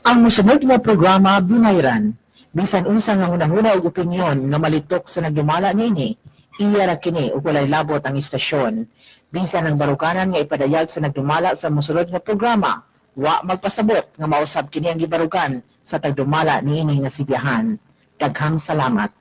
Ang mosunod nga programa binayran. Bisan unsa nga hunahuna ug opinyon nga malitok sa nagdumala niini, iya ra kini ug walay labot ang istasyon. Bisan ang baruganan nga ipadayag sa nagdumala sa mosunod nga programa, wa magpasabot nga mausab kini ang gibarugan sa tagdumala niini nga sibiyahan. Daghang salamat.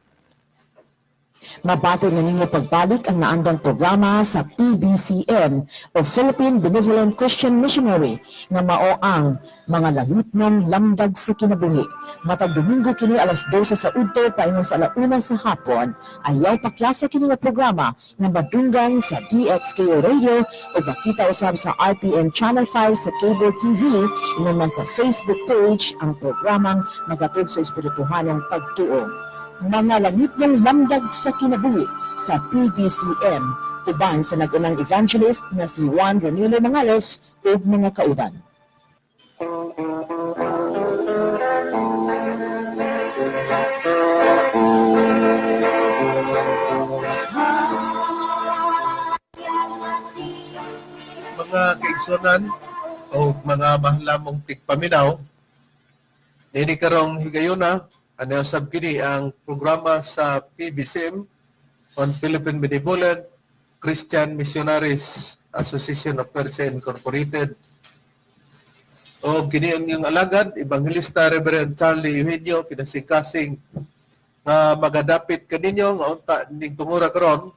Mabati na ninyo pagbalik ang naandang programa sa PBCM o Philippine Benevolent Christian Missionary nga mao ang Mga Langitnong Lamdag sa Kinabuhi. Matag Domingo kini alas 12 sa udto paingon sa alauna sa hapon. Ayaw pakyasa kini nga programa nga madunggan sa DXKO Radio o makita usab sa RPN Channel 5 sa Cable TV, ingon man sa Facebook page ang programang magatug sa espirituhanong pagtuo. Mga Langitnong Lamdag sa Kinabuhi sa PBCM, uban sa nag-unang evangelist nga si Juan Ronilo Mangalos ug mga kauban. Mga kaigsunan o mga mahalamong tigpaminaw, nini karong higayuna, ano sab kini ang programa sa PBCM on Philippine Benevolent Christian Missionaries Association of Persia Incorporated. O kini ang inyong alagad, Evangelista Reverend Charlie Eugenio, kinasingkasing nga magadapit kaninyo nga unta ning tungura karon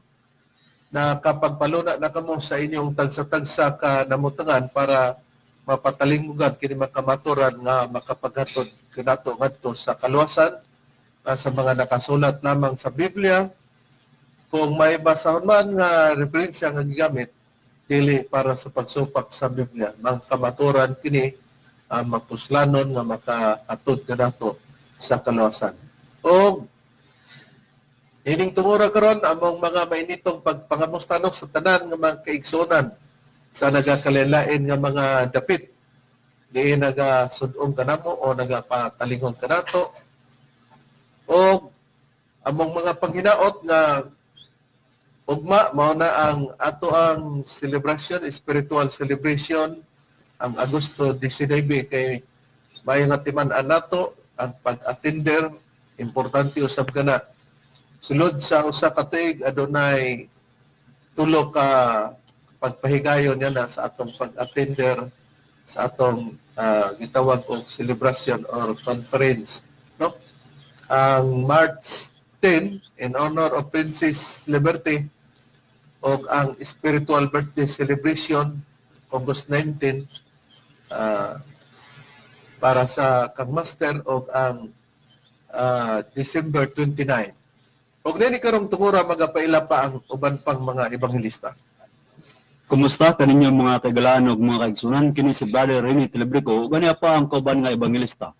na kapagpaluna na kamo sa inyong tagsa-tagsa ka namutangan para mapatalinggugan kini makamaturan nga makapaghatod kanato ngadto sa kaluwasan sa mga nakasulat lamang sa Biblia. Kung may basahon man nga referensya nga gigamit, dili para sa pagsupak sa Biblia. Mga kamaturan kini mapuslanon nga makahatod kanato sa kaluwasan. O ining tungura karon, among mga mainitong pagpangamustanok sa tanan nga mga kaigsuonan sa nagakalain nga mga dapit diin nagasud-ong kanamo o nagapatalingog kanato, o among mga panghinaot nga ugma mao na ang ato ang celebration, spiritual celebration, ang Agosto 19, kay maayo nga timan-an nato ang pag-attender. Importante usab kana. Sulod sa usa ka tuig, adunay tulo ka pagpahigayon niya na sa atong pag-attender sa atong gitawag og celebration or conference, no? Ang March 10 in honor of Princess Liberty, og ang spiritual birthday celebration August 19 para sa kang master, og ang December 29. Og nini karong tungura, magapaila pa ang uban pang mga ebanghelista. Kumusta kaninyo mga kaigalaan ug mga kaigsunan? Kini si Brother Rene Telebrico ug ania pa ang kauban nga ebanghelista.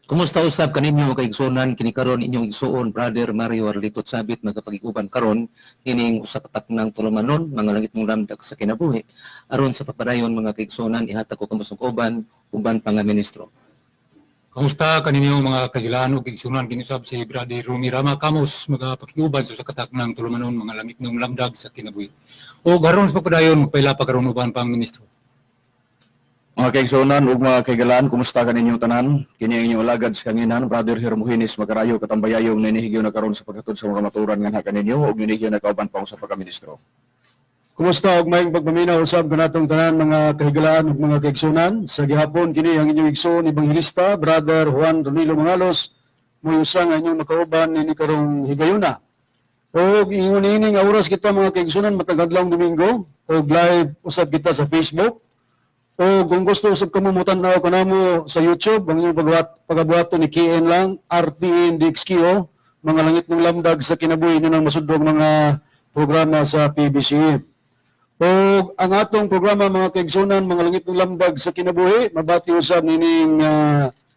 Kumusta usab kaninyo, kaigsunan? Kini karon inyong igsuon, Brother Mario Arlito Sabit, magapagiguban karon kining usa ka taknang tulumanon, Mga Langitnong Lamdag sa Kinabuhi. Aron sa papadayon, mga kaigsunan, ihatag ko kamo sa uban uban pa nga ministro. Kamusta kaninyo mga kagilaan ug igsunan? Kini usab si Brother Rumi Rama Camus, magapakiguban sa kataknang tulumanon, Mga Langitnong Lamdag sa Kinabuhi. O garon sa pagpadayon, magpaila pa karon uban pang ministro. Mga kaigsunan ug mga kaigalaan, kumusta kaninyong tanan? Kini ang inyong alagad sa kanginan, Brother Hermogenes Magarayo, katambayayong ninihigyo na karon sa paghatod sa mga maturan nganha kaninyo ug ninihigyo na kauban pa sa pagkaministro. Kumusta ug maayong pagpaminaw usab kanatong tanan, mga kahigalaan ug mga kaigsunan. Sa gihapon, kini ang inyong igsoon ebanghelista, Brother Juan Ronilo Mangalos, mo'y usa nga inyong makauban nini karong higayuna. Og ingon ini nga oras kita, mga kaigsunan, matag adlawng Domingo og live usab kita sa Facebook. O kung gusto usab kamo motan-aw kanamo sa YouTube, ang inyong pagabuhaton ni KN lang RPN DXKO, Mga Langitnong Lamdag sa Kinabuhi, inyo nang masudlong mga programa sa PBCM. O ang atong programa, mga kaigsunan, Mga Langitnong Lamdag sa Kinabuhi, mabati usab nining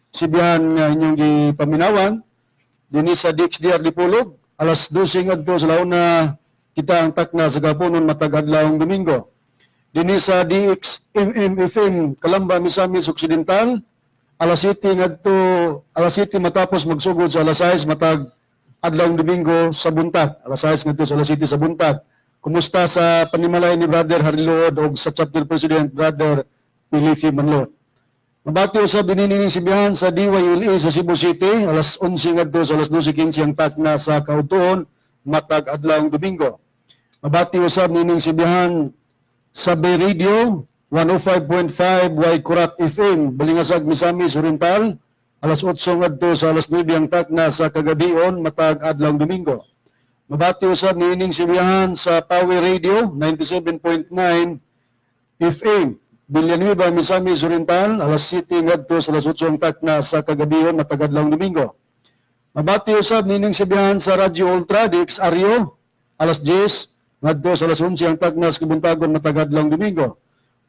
sibihan nga inyong gipaminawan dinhi sa DXDR Dipolog, alas 12 ngadto sa launa kita ang takna sa gaponon matag adlawng Domingo. Dinhi sa DXMM FM Calamba, Misamis Occidental, alas 7 ngadto alas 7 matapos magsugod sa alas 6 matag adlawng Domingo sa buntag, alas 6 ngadto sa alas 7 sa buntag. Kumusta sa panimalay ni Brother Harry Luod og sa Chapter President Brother Felipe Manlot. Mabati usab dinini sibihan sa DYLE sa Cebu City, alas 11 ngadto sa alas 12:15 ang takna sa kautuon matag adlawng Domingo. Mabati usab nining sibihan sa Bay Radio 105.5 Waikurat FM, Balingasag, Misamis Oriental, alas 8 ngadto sa alas 9 ang takna sa kagabion matag adlawng Domingo. Mabati usab niining sibihan sa Power Radio 97.9 FM, Villanueva, Misamis Oriental, alas 7 ngadto sa alas 8 ang takna sa kagabion matag adlawng Domingo. Mabati usab nining sibihan sa Radyo Ultra DXRU, alas 10 ngadto sa alas 11 ang takna sa kabuntagon matag adlawng Domingo.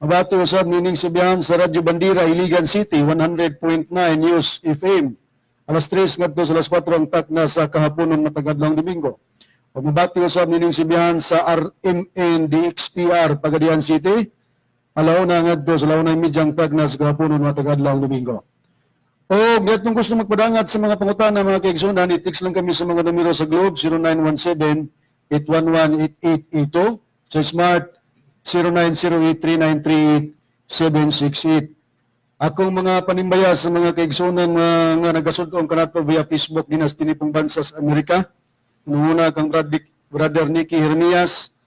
Mabati usab nining sibihan sa Radyo Bandira, Iligan City, 100.9 News FM, alas 3 ngadto sa alas 4 ang takna sa kahaponon matag adlawng Domingo. Ug mabati usab nining sibihan sa RMN DXPR, Pagadian City, alauna ngadto sa 1:30 ang takna sa kahaponon matag adlawng Domingo. O gatong gusto magpadangat sa mga pangutana, mga kaigsunan, i-text lang kami sa mga numero sa Globe, 0917-811-8882, sa Smart, 0908-3938-768. Akong mga panimbaya sa mga kaigsunan nga nagasudong kanato via Facebook dinas tinipong bansa sa Amerika. Una kang Brother Nicky Hermias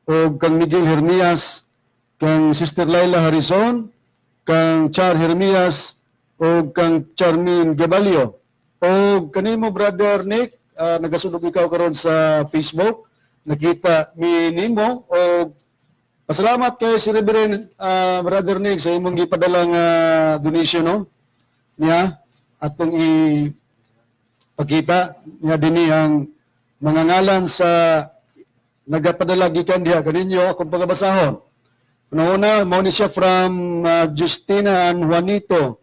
o kang Miguel Hermias, kang Sister Laila Harrison, kang Char Hermias o kang Charmin Gabalio. O kanimo, Brother Nick, nagasulog ikaw karon sa Facebook, nakita mi nimo o pasalamat kay si Reverend Brother Nick sa imong gipadalang donation, no, niya atong i pakita niya dinhi ang mga ngalan sa nagapadala gikan diha kaninyo. Akong pagabasahon. Una-una, mao ni siya from Justina and Juanito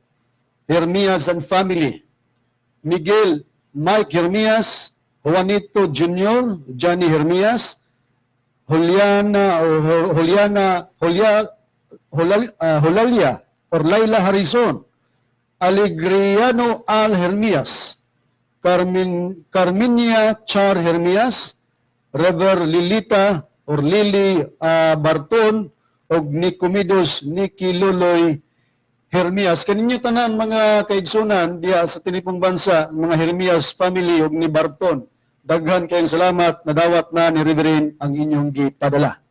Hermias and family. Miguel Mike Hermias, Juanito Jr., Johnny Hermias, Juliana o Juliana Julia Julalia or Laila Harrison, Alegriano Al Hermias, Carmen Carminia Char Hermias, Rever Lilita or Lily Barton og Nicomedos Niki Luloy Hermias. Kaninyo tanan, mga kaigsunan diha sa tinipong bansa, mga Hermias family og ni Barton. Daghan kayong salamat, nadawat na ni Reverend ang inyong gipadala.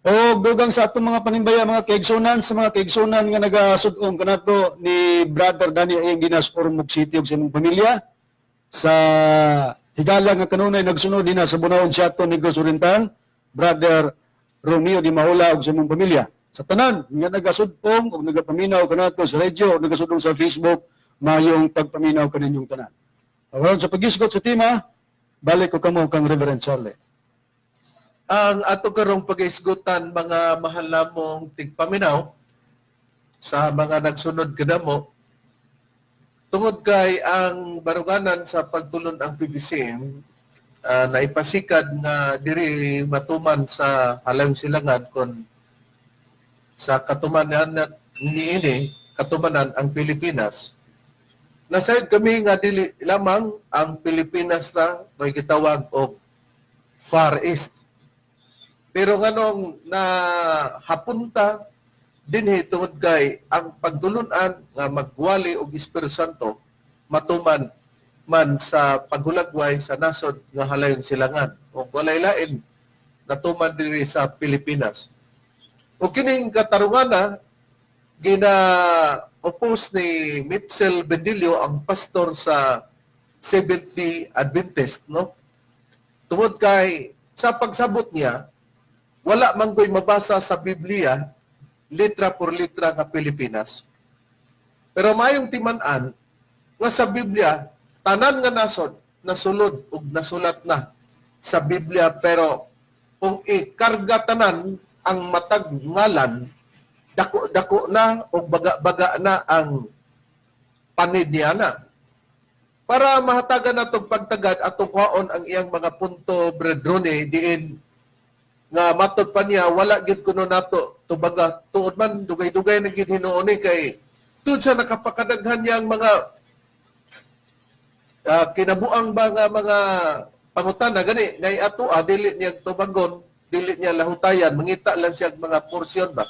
O dugang sa atong mga panimbaya, mga kaigsunan, sa mga kaigsunan nga nagasud-ong kanato ni Brother Danny Ayeng Dinas Ormoc City ug sa imong pamilya sa higala nga kanunay nagsunod dinha sa Bunaon Siaton, Negros Oriental, Brother Romeo Di Maula ug sa imong pamilya. Sa tanan nga nagasud-ong ug nagapaminaw kanato sa radyo o nagasud-ong sa Facebook, mayong pagpaminaw kaninyong tanan. Aron sa paghisgot sa tema, balik ko kamo kang Reverend Charlie. Ang ato karong pag-isgutan, mga mahal namong tigpaminaw, sa mga nagsunod kadamo, tungod kay ang baruganan sa pagtulon ang PBCM naipasikad nga diri matuman sa Halayong Silangan kon sa katumanan niini katumanan ang Pilipinas. Nasayod kami nga dili lamang ang Pilipinas na may gitawag og Far East. Pero nganong na hapunta dinhi tungod kay ang pagdulunan nga magwali og Espiritu Santo matuman man sa paghulagway sa nasod nga Halayong Silangan o walay lain natuman diri sa Pilipinas. O kining katarungana gina oppose ni Mitchell Bendillo, ang pastor sa Seventh-day Adventist, no, tungod kay sa pagsabot niya wala man ko'y mabasa sa Biblia litra por litra nga Pilipinas. Pero mayong timan-an nga sa Biblia tanan nga nasod nasulod ug nasulat na sa Biblia, pero kung ikarga tanan ang matag ngalan, dako-dako na o baga-baga na ang panid niya na. Para mahatagan natong pagtagad, atong kuhaon ang iyang mga punto, brethrone, diin nga matod pa niya wala gid kuno nato tubaga, tuod man dugay-dugay na gid hinuon ni kay tud sa nakapakadaghan niyang mga kinabuang ba nga mga pangutana gani ngay ato dili niya tubagon. dili niya lahutayan, mangita lang siya og mga porsyon ba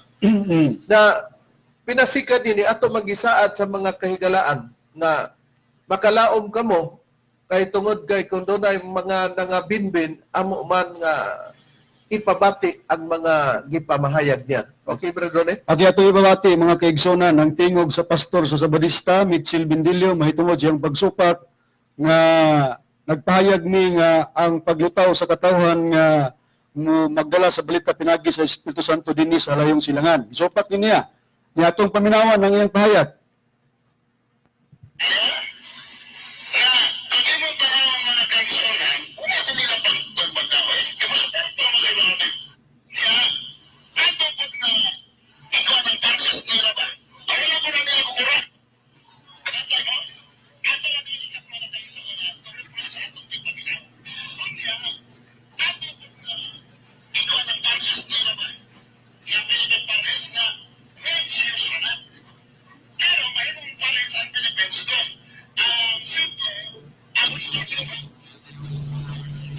na pinasika dinhi ato magisaad sa mga kahigalaan nga makalaom kamo kay tungod kay kung dunay mga nangabinbin amo man nga ipabati ang mga gipamahayag niya. Okay, Brother Ronnie? At ato ibabati mga kaigsonan ang tingog sa pastor sa Sabadista Mitchell Bindilio mahitungod siyang pagsupak nga nagpahayag ni nga ang paglutaw sa katawhan nga mo magdala sa balita pinagi sa Espiritu Santo dinhi sa layong silangan. Isupak ni niya ni atong paminawan ang iyang pahayag. Na kung imo tanawang mga kaigsunan, wala ko nila pagpagkaway. Kaya masuporta mo sila natin. Kaya, ato po na ikaw ng parles nila ba? Ay, wala ko na nila kukura. Kaya mo, ato ang ilikat mga kaigsunan, tungkol sa atong tigpaminaw. Unya, ato po na ikaw ng parles nila ba? Nga pinag parles nga, ngayon siya na. Pero mahimong pares ang Philippines doon. Ang simple, ang Western Europe.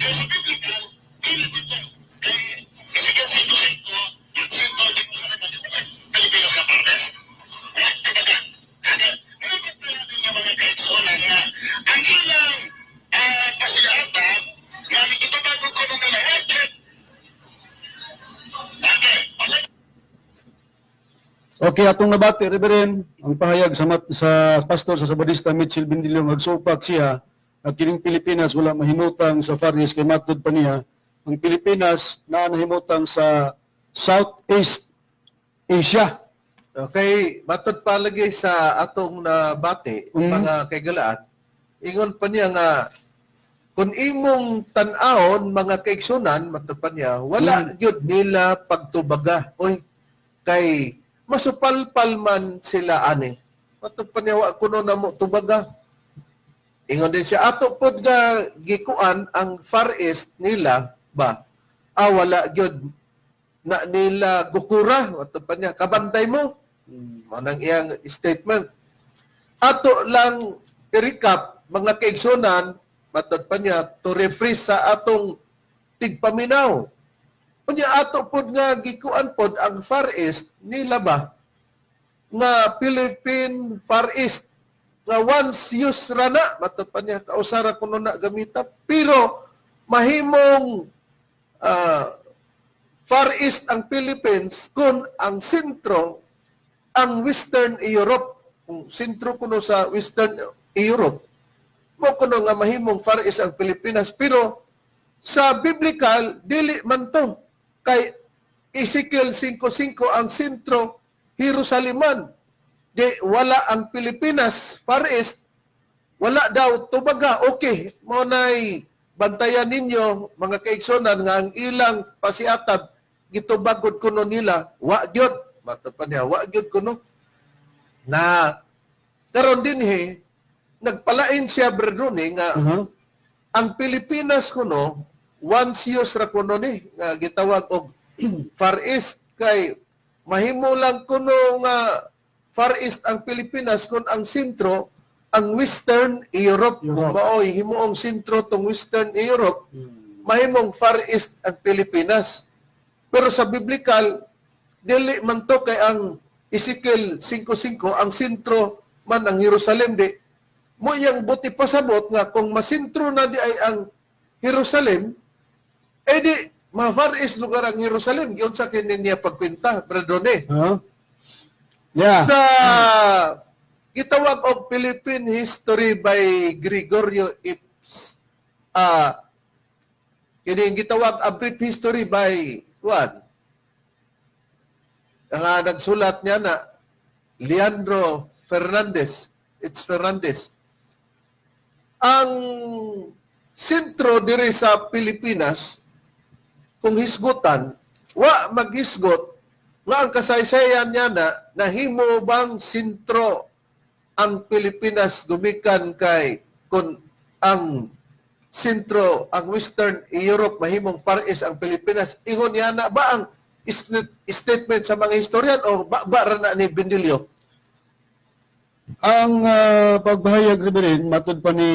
Kaya sa biblical, dili dito. Kay Ezekiel 5.5, at sentro dito sa Pilipinas, Pilipinas na partes. Wala, kumbaga, kada, nilipit na natin yung mga kaigsunan nga, ang ilang pasigaatan, nga itabago ko ng nila, okay. Okay, Okay, atong nabati, Reverend, ang pahayag sa pastor sa Sabadista Mitchell Bindilio nagsupak siya at kining Pilipinas wala mahimutang sa Far East kay matud pa niya ang Pilipinas naa nahimutang sa Southeast Asia. Okay, matod pa lagi sa atong nabati, mga kaigalaan, ingon pa niya nga, kung imong tan-awon, mga kaigsunan, matod pa niya, wala gyud nila pagtubaga. Oy, kay masupalpal man sila ani. Matod pa niya, wa kuno na mo tubaga. Ingon din siya, ato pod nga gikuan ang Far East nila ba? Ah, wala gyud na nila gukura. Matod pa niya, kabantay mo. Mao nang iyang statement. Ato lang i-recap, mga kaigsunan, matod pa niya, to refresh sa atong tigpaminaw. Unya ato pod nga gikuan pod ang Far East nila ba nga Philippine Far East nga once use ra na matod pa niya kausara kuno na gamita pero mahimong Far East ang Philippines kung ang sentro ang Western Europe, kung sentro kuno sa Western Europe mo kuno nga mahimong Far East ang Pilipinas, pero sa biblical dili man to kay Ezekiel 5:5 ang sentro Jerusaleman, di wala ang Pilipinas Far East, wala daw tubaga. Okay, mo nay bantayan ninyo mga kaigsonan nga ang ilang pasiatab gitubagod kuno nila, wa gyud, matod pa niya, wa gyud kuno na karon dinhi nagpalain siya, Brother, nga ang Pilipinas kuno once use ra kuno ni nga gitawag og Far East kay mahimo lang kuno nga Far East ang Pilipinas kung ang sentro ang Western Europe. Kung Europe. maoy himuong sentro tong Western Europe, mahimong Far East ang Pilipinas. Pero sa biblical dili man to kay ang Ezekiel 5:5 ang sentro man ang Jerusalem, di mo iyang buti pasabot nga kung masentro na di ay ang Jerusalem, eh di ma-Far East lugar ang Jerusalem giunsa kini niya pagkwenta, Brother Rone? Huh? Yeah. Sa gitawag og Philippine History by Gregorio Ips, kini gitawag A Brief History by Juan, ang nagsulat niya na Leandro Fernandez, it's Fernandez, ang sentro diri sa Pilipinas kung hisgutan, wa maghisgot nga ang kasaysayan niya na nahimo bang sentro ang Pilipinas gumikan kay kung ang sentro ang Western Europe mahimong Far East ang Pilipinas, ingon niya na ba ang statement sa mga historian o ba ra na ni Bindilio? Ang pagbahayag, Reverend, matud pa ni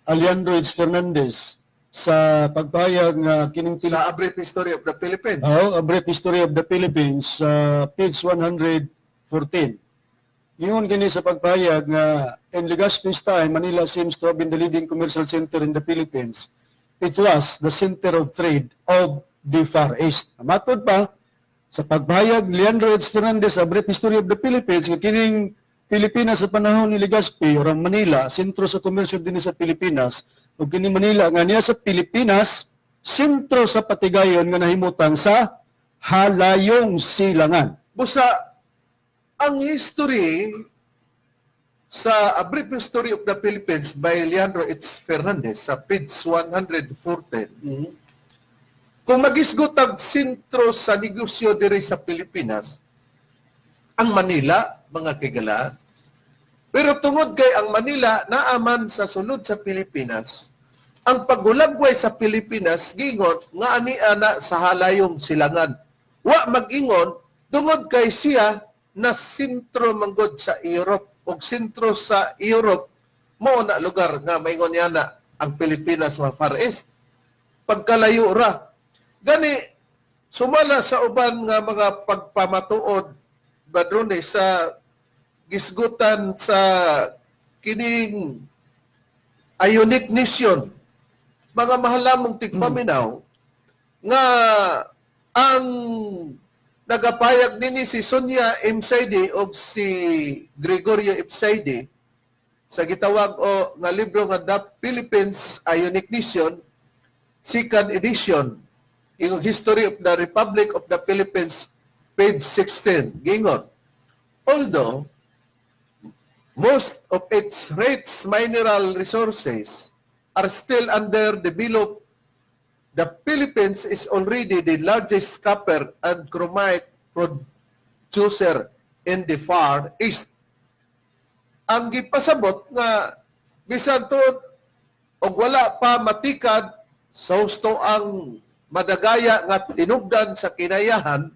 Alejandro H. Fernandez, Sa pagpahayag nga kining Sa A Brief History of the Philippines. Oo, A Brief History of the Philippines, page 114. Ingon kini sa pagpahayag nga in Legazpi's time, Manila seems to have been the leading commercial center in the Philippines. It was the center of trade of the Far East. Matod pa, sa pagpahayag ni Leandro H. Fernandez, A Brief History of the Philippines, nga kining Pilipinas sa panahon ni Legazpi or ang Manila, sentro sa komersyo din sa Pilipinas, ug kini Manila nga niya sa Pilipinas, sentro sa patigayon nga nahimutang sa Halayong Silangan. Busa, ang history sa A Brief History of the Philippines by Leandro H. Fernandez sa page 114, kung magisgot ang sentro sa negosyo diri sa Pilipinas, ang Manila, mga kigala. Pero tungod kay ang Manila naaman sa sulod sa Pilipinas, ang paghulagway sa Pilipinas gingon nga ani ana sa Halayong Silangan. Wa mag-ingon tungod kay siya na sentro manggod sa Europe ug sentro sa Europe mo na lugar nga maingon niya na ang Pilipinas sa Far East. Pagkalayo ra. Gani sumala sa uban nga mga pagpamatuod, Badrone, sa gisgutan sa kining a unique nation, mga mahalamong tigpaminaw, nga ang nagapayag nini si Sonia M. Saide o si Gregorio F. Saide sa gitawag o nga libro nga The Philippines, a Unique Nation, second edition, yung History of the Republic of the Philippines, page 16, gingon, although most of its rich mineral resources are still under developed, the Philippines is already the largest copper and chromite producer in the Far East. Ang gipasabot nga bisan tuod og wala pa matikad sa husto ang madagaya nga tinubdan sa kinayahan,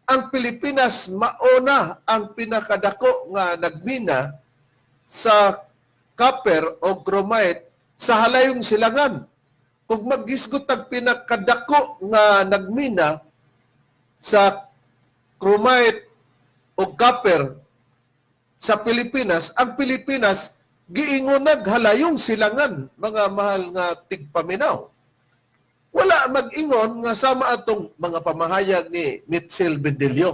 ang Pilipinas mauna ang pinakadako nga nagmina sa copper o chromite sa Halayong Silangan. Kung maghisgot ang pinakadako nga nagmina sa chromite o copper sa Pilipinas, ang Pilipinas giingonag Halayong Silangan, mga mahal nga tigpaminaw. Wala mag-ingon nga sama atong mga pamahayag ni Mitchell Bendelio.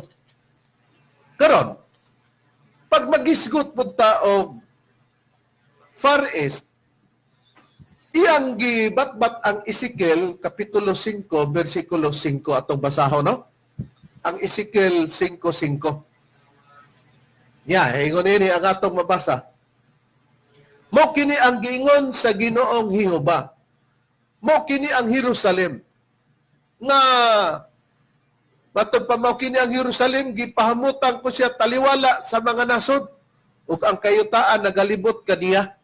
Karon, pag magisgot pud ta og Far East, iyang gibatbat ang Ezekiel kapitulo 5 bersikulo 5, atong basahon, no? Ang Ezekiel 5:5. Ya, ingon ini ang atong mabasa. "Mo kini ang giingon sa Ginoong Jehova. Mo kini ang Jerusalem." Nga matod pa, "Mao kini ang Jerusalem, gipahamutan ko siya taliwala sa mga nasod ug ang kayutaan nagalibot kaniya."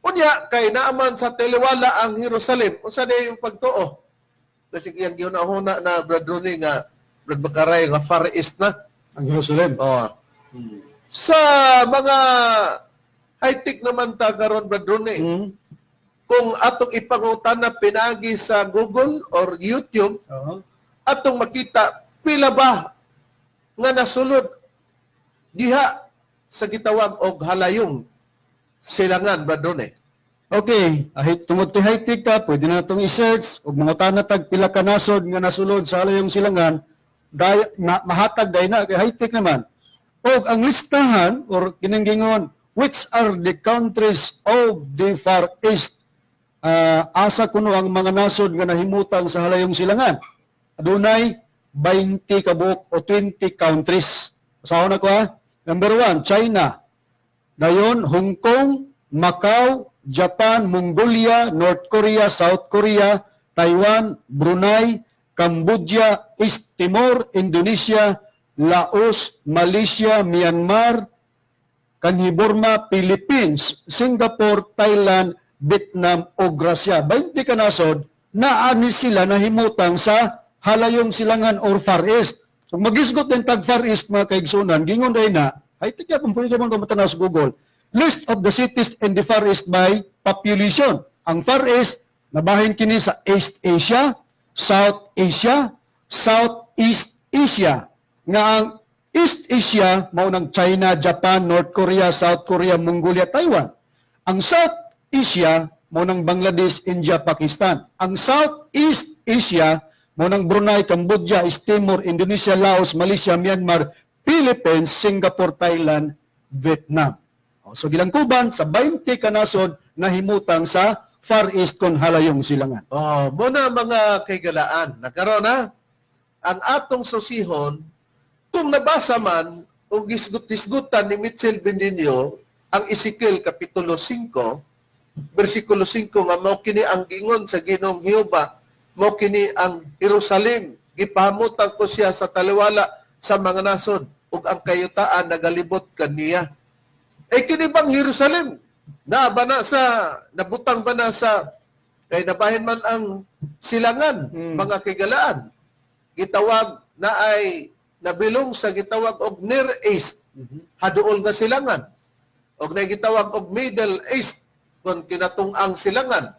Unya kay naaman sa taliwala ang Jerusalem, unsa na yung pagtuo? Kasi iyang gihuna-huna na, Brad Rooney, nga Brad Bakaray, nga Far East na. Ang Jerusalem. Oh. Sa mga high-tech naman ta karon, Brad Rooney, kung atong ipangutan na pinagi sa Google or YouTube, atong makita pila ba nga nasulod diha sa gitawag og Halayong Silangan, Brad Rooney. Okay, ahit tungod kay high-tech ka, pwede na itong i-search ug mangutana tag pila ka nasod nga nasulod sa Halayong Silangan, day, na, mahatag day na kay high-tech naman. Og ang listahan or kininggingon which are the countries of the Far East, asa kuno ang mga nasod nga nahimutang sa Halayong Silangan. Adunay 20 kabuok o 20 countries. Basahon nako ha. Number 1, China. Dayon, Hong Kong, Macau, Japan, Mongolia, North Korea, South Korea, Taiwan, Brunei, Cambodia, East Timor, Indonesia, Laos, Malaysia, Myanmar, kanhi Burma, Philippines, Singapore, Thailand, Vietnam ug Russia. 20 ka nasod na ani sila nahimutang sa Halayong Silangan or Far East. Kung magisgot din tag Far East, mga kaigsunan, gingon day na, ay tigya kung pwede man matanaw sa Google. List of the cities in the Far East by population. Ang Far East Nabahin kini sa East Asia, South Asia, Southeast Asia. Nga ang East Asia mao nang China, Japan, North Korea, South Korea, Mongolia, Taiwan. Ang South Asia mao nang Bangladesh, India, Pakistan. Ang Southeast Asia mao nang Brunei, Cambodia, East Timor, Indonesia, Laos, Malaysia, Myanmar, Philippines, Singapore, Thailand, Vietnam. O, so gilangkuban sa 20 ka nasod nahimutang sa Far East kon halayong silangan. Oh, muna mga kaigalaan, nakaroon na ang atong susihon kung nabasa man o gisgut-isgutan ni Mitchell Bendiño ang Ezekiel Kapitulo 5, versikulo 5 nga mao kini ang giingon sa Ginoong Jehova, mao kini ang Jerusalem, gipahamutan ko siya sa taliwala sa mga nasod ug ang kayutaan nagalibot kaniya. Eh kini bang Jerusalem? Na ba na sa nabutang ba na sa kay nabahin man ang silangan, mga kigalaan? Gitawag na ay nabilong sa gitawag og Near East, haduol nga silangan, og na gitawag og Middle East kon kinatung-ang silangan.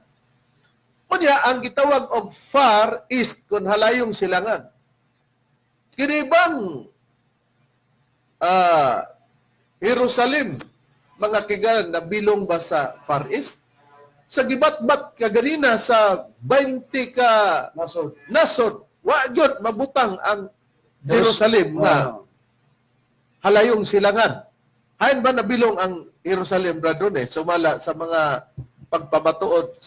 Unya ang gitawag og Far East kon halayong silangan. Kini bang Jerusalem, mga kigalan, nabilong ba sa Far East? Sa gibatbat kaganina sa 20 ka Nasod. Nasod, wa gyud mabutang ang Jerusalem nga halayong silangan. Hain ba nabilong ang Jerusalem, Brad Rone, sumala sa mga pagpamatuod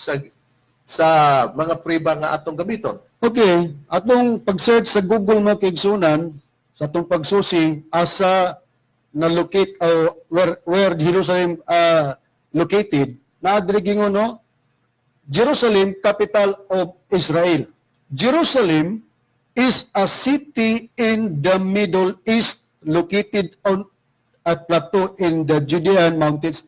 sa mga priba nga atong gamiton? Okay, atong pag-search sa Google, mga kaigsunan, sa atong pagsusi asa na locate o where Jerusalem located, naa diri gingon, no? Jerusalem, capital of Israel. Jerusalem is a city in the Middle East located on a plateau in the Judean mountains.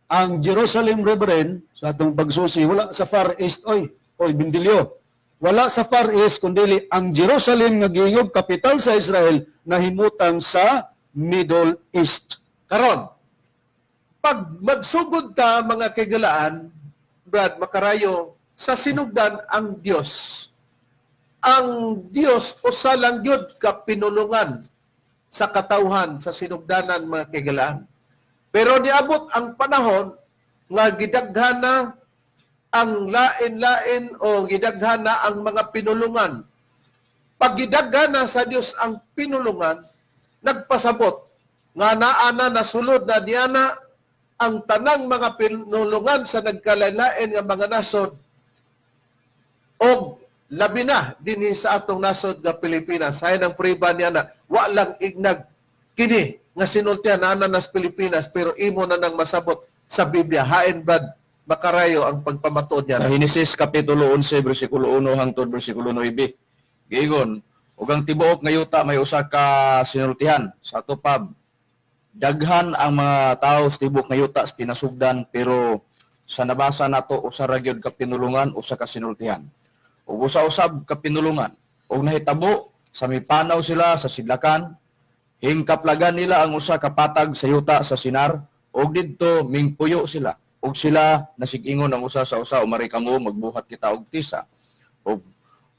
Ang Jerusalem, Reverend, sa atong pagsusi, wala sa Far East, oy, oy, Bindilyo. Wala sa Far East, kundi ang Jerusalem nga giingon kapital sa Israel nahimutang sa Middle East. Karon, pag magsugod ta, mga kaigalaan, Brad, makarayo, sa sinugdan ang Dios. Ang Dios usa lang gyud ka pinulungan sa katawhan sa sinugdanan, mga kaigalaan. Pero niabot ang panahon nga gidaghan na ang lain-lain o gidaghan na ang mga pinulungan. Pag gidaghan na sa Dios ang pinulungan, nagpasabot nga naa na, nasulod na diana ang tanang mga pinulungan sa nagkalain nga mga nasod og labi na dinhi sa atong nasod nga Pilipinas. Hay ng priba niya na wa lang ignag kini nga sinultian na nas Pilipinas, pero imo na nang masabot sa Biblia. Hain, Brad Makarayo, ang pagpamatuod niya? Sa Henesis kapitulo 11 bersikulo 1 hangtod bersikulo 9. Giingon, ug ang tibuok nga yuta may usa ka sinultihan sa atupab. Daghan ang mga tao sa tibuok nga yuta sa pinasugdan, pero sa nabasa nato, usa ra gyud ka pinulungan, usa ka sinultihan. Ug usa-usab ka pinulungan. Ug nahitabo sa mipanaw sila sa sidlakan, hingkaplagan nila ang usa ka patag sa yuta sa Sinar ug didto mingpuyo sila. Ug sila nasig-ingon ang usa sa usa, "Umari kamo, magbuhat kita og tisa ug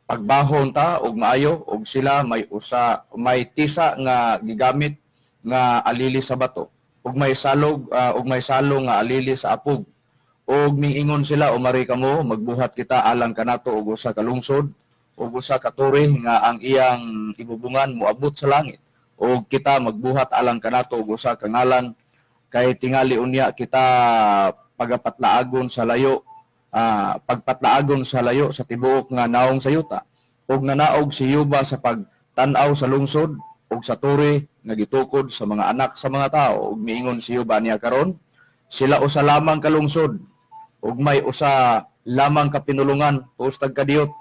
pagbahon ta og maayo." Og sila may tisa nga gigamit nga alili sa bato ug may salog ug may salo nga alili sa apog. Ug miingon sila, "Umari kamo, magbuhat kita alang kanato og usa ka lungsod ug usa ka tore nga ang iyang ibubungan moabot sa langit, ug kita magbuhat alang kanato og usa ka ngalan, kay tingali unya kita pagapatlaagon sa layo, pagpatlaagon sa layo sa tibuok nga naong sa yuta." Ug nanaog si Yuba sa pagtan-aw sa lungsod ug sa tore nga gitukod sa mga anak sa mga tao. Ug miingon si Yuba niya, "Karon sila usa lamang ka lungsod ug may usa lamang ka pinulungan." Tuos tag kadiyot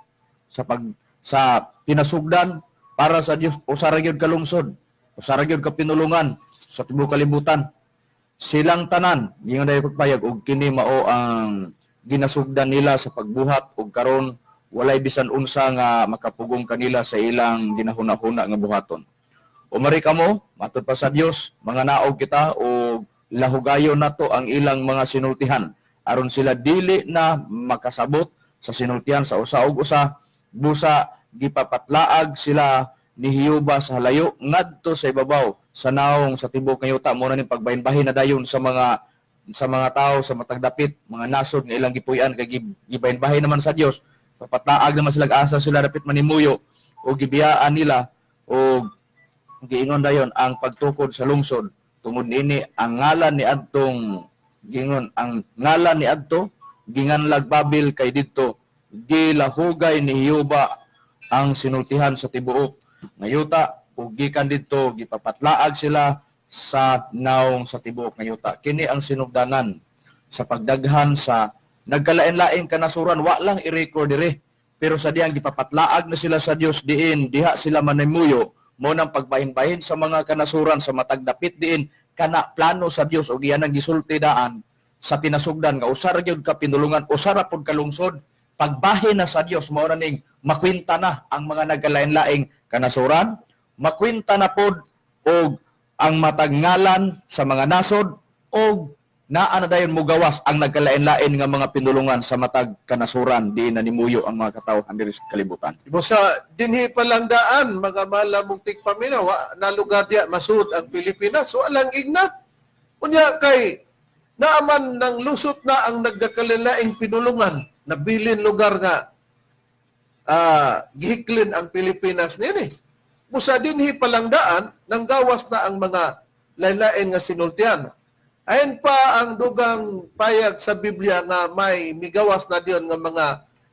sa pinasugdan, para sa Dios usa ra gyud ka lungsod, usa ra gyud ka pinulungan sa tibuok kalibutan. Silang tanan ingon dahil pagpayag, og kini mao ang ginasugdan nila sa pagbuhat, ug karon walay bisan unsa nga makapugong kanila sa ilang ginahuna-huna nga buhaton. "Umari kamo," matud pa sa Dios, "mga naog kita og lahugayon nato ang ilang mga sinultihan aron sila dili na makasabot sa sinultian sa usa ug usa. Busa gipapatlaag sila ni Hiuba sa halayo ngadto sa ibabaw sa naong sa tibuok nga yuta. Mo na ning pagbahin-bahin na dayon sa mga tao sa matag dapit, mga nasod nga ilang gipuy-an, kay gibahin-bahin naman sa Dios. Papatlaag naman sila, asa sila dapit manimuyo, o gibiyaan nila o giingon dayon ang pagtukod sa lungsod. Tungod niini, ang ngalan ni adtong, giingon ang ngalan ni adto ginganlag Babil, kay didto gilahugay ni Hiuba ang sinultihan sa tibuok nga yuta, ug gikan didto gipapatlaag sila sa naong sa tibuok nga yuta. Kini ang sinugdanan sa pagdaghan sa nagkalain-laing kanasuran. Wa lang i-record dire, pero sa diyang gipapatlaag na sila sa Dios diin diha sila manimuyo, mo nang pagbahin-bahin sa mga kanasuran sa matag dapit diin kana plano sa Dios, ug iyan ang gisulti daan sa pinasugdan nga usa ra gyud ka pinulungan, usa ra pud ka lungsod. Pagbahin na sa Dios, mao na ning makwenta na ang mga nagkalain-laing kanasuran, makwenta na pod og ang matag ngalan sa mga nasod, og naa na dayon mugawas ang nagkalain-lain nga mga pinulungan sa matag kanasuran diin nanimuyo ang mga katawhan diri sa kalibutan. Busa dinhi pa lang daan, mga malamong tigpaminaw, wa na lugar diya masud ang Pilipinas, walang igna. Unya kay naaman ng lusot na ang nagkakalilaing pinulungan, nabilin lugar nga gihiklin ang Pilipinas nini. Busa dinhi pa lang daan, nanggawas na ang mga lain-lain nga sinultian. Ayon pa ang dugang payag sa Biblia nga may migawas na diyon nga mga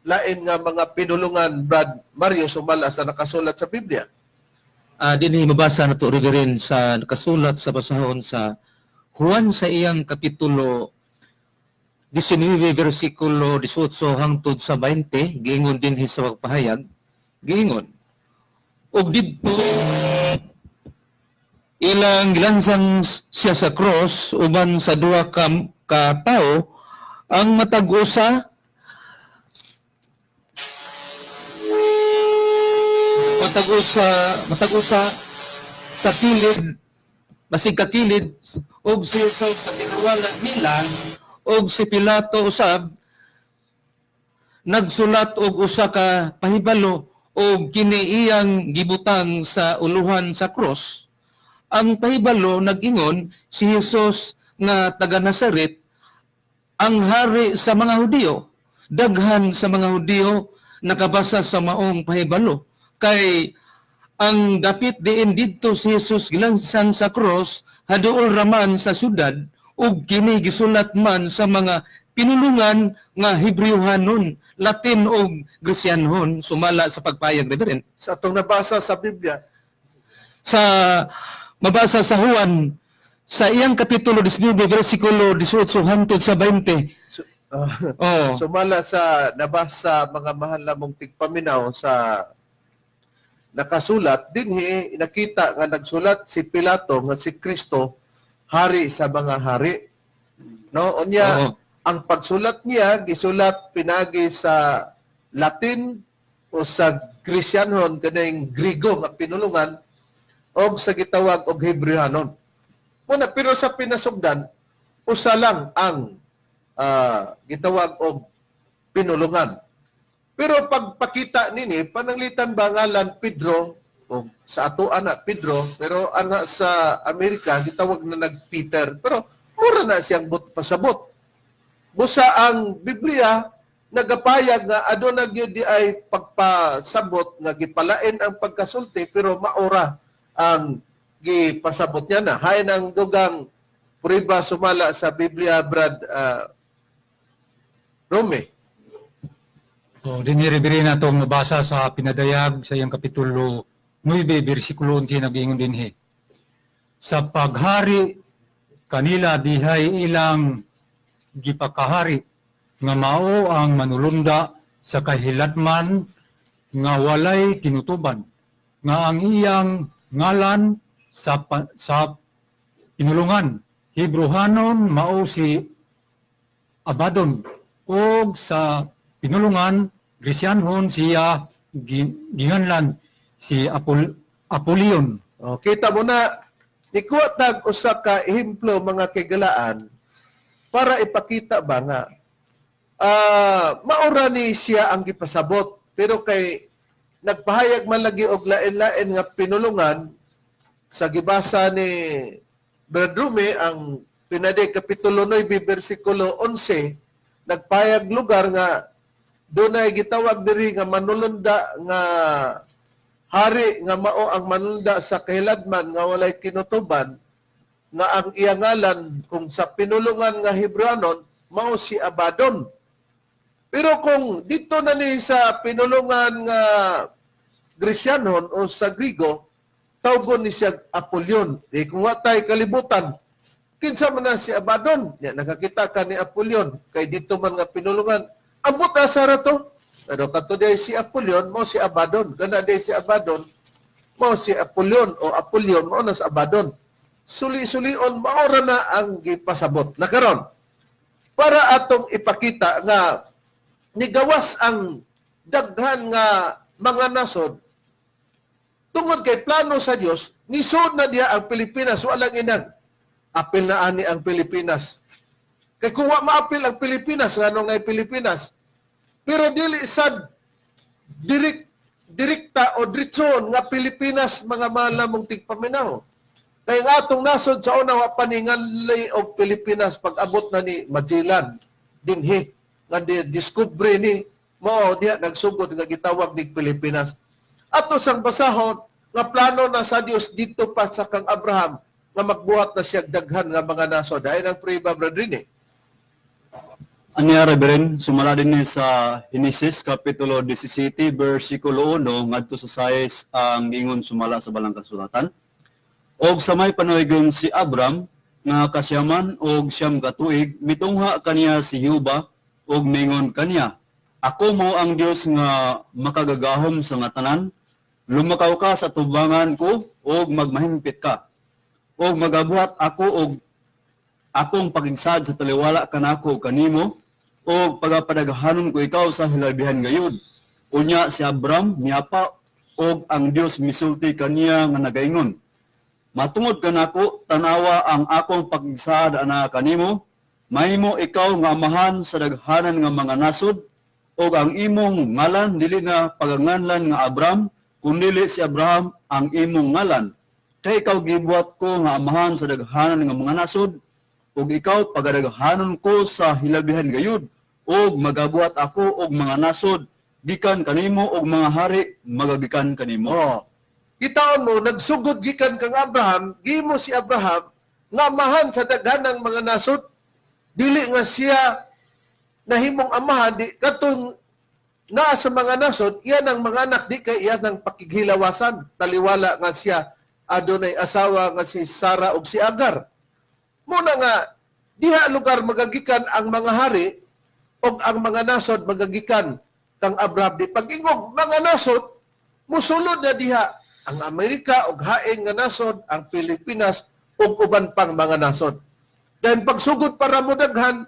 lain nga mga pinulungan, Brad Mario, sumala sa nakasulat sa Biblia. Dinhi mabasa na to, Reverend, sa nakasulat sa basahon sa Juan sa iyang kapitulo 19 bersikulo 18 hangtod sa 20. Giingon dinhi sa pagpahayag, giingon, "Ug didto ilang gilansang siya sa cross uban sa duha ka tawo, ang matag usa matag usa sa kilid, basig kakilid, og si Jesus sa tinuwala nila. Og si Pilato usab nagsulat og usa ka pahibalo, og kini iyang gibutang sa uluhan sa cross. Ang pahibalo nag-ingon, 'Si Jesus nga taga Nazaret, ang hari sa mga Hudiyo.' Daghan sa mga Hudiyo nakabasa sa maong pahibalo, kay ang dapit diin didto si Jesus gilansang sa cross haduol raman sa syudad, ug kini gisulat man sa mga pinulungan nga Hebrewhanon, Latin ug Gresyanhon," sumala sa pagpayag, Reverend. Sa atong nabasa sa Biblia, Sa mabasa sa Juan sa iyang kapitulo 19 bersikulo 18 hangtod sa 20. So, Oh. sumala sa nabasa, mga mahal namong tigpaminaw, sa nakasulat dinhi, nakita nga nagsulat si Pilato nga si Kristo hari sa mga hari, no? Unya ang pagsulat niya, gisulat pinagi sa Latin o sa Gresyanhon, kaning Grigo nga pinulungan, og sa gitawag og Hebrehanon muna. Pero sa pinasugdan, usa lang ang gitawag og pinulungan. Pero pagpakita nini, pananglitan ba ngalan Pedro o sa ato ana Pedro, pero ana sa Amerika gitawag na nag Peter, pero mura na siyang but pasabot. Busa ang Biblia nagapayag nga aduna gyud di ay pagpasabot nga gipalain ang pagkasulti, pero maora ang gipasabot niya na. Hain ang dugang prueba sumala sa Biblia, Brad Rome. So, dinhi, Reverend, atong mabasa sa Pinadayag sa iyang kapitulo 9, bersikulo 11, nag-ingon dinhi. "Sa paghari kanila dihay ilang gipakahari nga mao ang manulunda sa kahiladman nga walay tinutuban, nga ang iyang ngalan sa pinulungan Hebrehanon mao si Abaddon ug sa pinulungan Gresyanhon siya ginganlan si Apollyon." O, kita mo na, nikuha tag usa ka ehemplo, mga kaigalaan, para ipakita ba nga Maura ni siya ang gipasabot, pero kay nagpahayag man lagi og lain-lain nga pinulungan sa gibasa ni Brad Rumi ang pinadi kapitulo 9 bersikulo 11, nagpahayag lugar nga dunay gitawag diri nga manulunda nga hari nga mao ang manulunda sa kahiladman nga walay kinutuban, nga ang iyang ngalan kung sa pinulungan nga Hebreanon mao si Abaddon. Pero kung dito na ni sa pinulungan nga Gresyanon o sa Grigo, tawgon ni siya Apollyon. Di kung wa tay kalibutan, kinsa man na si Abaddon? Ya, nakakita ka ni Apollyon, kay dito man nga pinulungan. Ambot asa ra to. Pero kato di si Apollyon, mao si Abaddon. Kana di si Abaddon, mao si Apollyon o Apollyon, mao na si Abaddon. Suli-sulion, mao ra na ang gipasabot. Na karon, para atong ipakita nga nigawas ang daghan nga mga nasod tungod kay plano sa Dios, nisod na diha ang Pilipinas, walang inang apil na ani ang Pilipinas. Kay kung wa maapil ang Pilipinas, nganong nay Pilipinas? Pero dili sad direkta o diretson nga Pilipinas, mga mahal namong tigpaminaw. Kay ang atong nasod sa una wa pa ni nganlay og Pilipinas pag abot na ni Magellan dinhi nga di discovery ni mao diha nagsugod nga gitawag nig Pilipinas. Ato sang basahon nga plano na sa Dios dito pa sa kang Abraham nga magbuhat na siya daghan nga mga nasod. Ay ang priba, brother ni. Anya, Reverend, sumala din ni sa Henesis Kapitulo 17, versikulo 1 ngadto sa 6 ang ingon sumala sa balang kasulatan. Og sa may panuigon si Abram nga kasyaman og 9 ka tuig, mitungha kaniya si Jehova og mingon kaniya, "Ako mo ang Dios nga makagagahom sa nga tanan, lumakaw ka sa tubangan ko og magmahimpit ka. Og magabuhat ako og akong pakigsad sa taliwala kanako kanimo og pagapadaghanon ko ikaw sa hilabihan gayud." Unya si Abram miapa og ang Dios misulti kaniya nga nagaingon, "Matungod kanako, tanawa ang akong pakigsad ana kanimo, mahimo ikaw nga amahan sa daghanan nga mga nasod, ug ang imong ngalan dili na paganganlan nga Abram, kundili si Abraham ang imong ngalan. Kay ikaw gibuhat ko nga amahan sa daghanan nga mga nasod, ug ikaw pagadaghanon ko sa hilabihan gayud, ug magabuhat ako og mga nasod gikan kanimo, ug mga hari magagikan kanimo." Oh. Kitaon mo, nagsugod gikan kang Abraham, gimo si Abraham nga amahan sa daghanang mga nasod. Dili nga siya nahimong amahan di katong naa sa mga nasod, iyan ang mga anak di kay iyan ang pakighilawasan taliwala nga siya adunay asawa nga si Sara ug si Agar. Muna nga diha lugar magagikan ang mga hari og ang mga nasod magagikan kang Abraham. Di pag-ingog mga nasod, musulod na diha ang Amerika og hain nga nasod, ang Pilipinas ug uban pang mga nasod. Then pagsugod para mo daghan,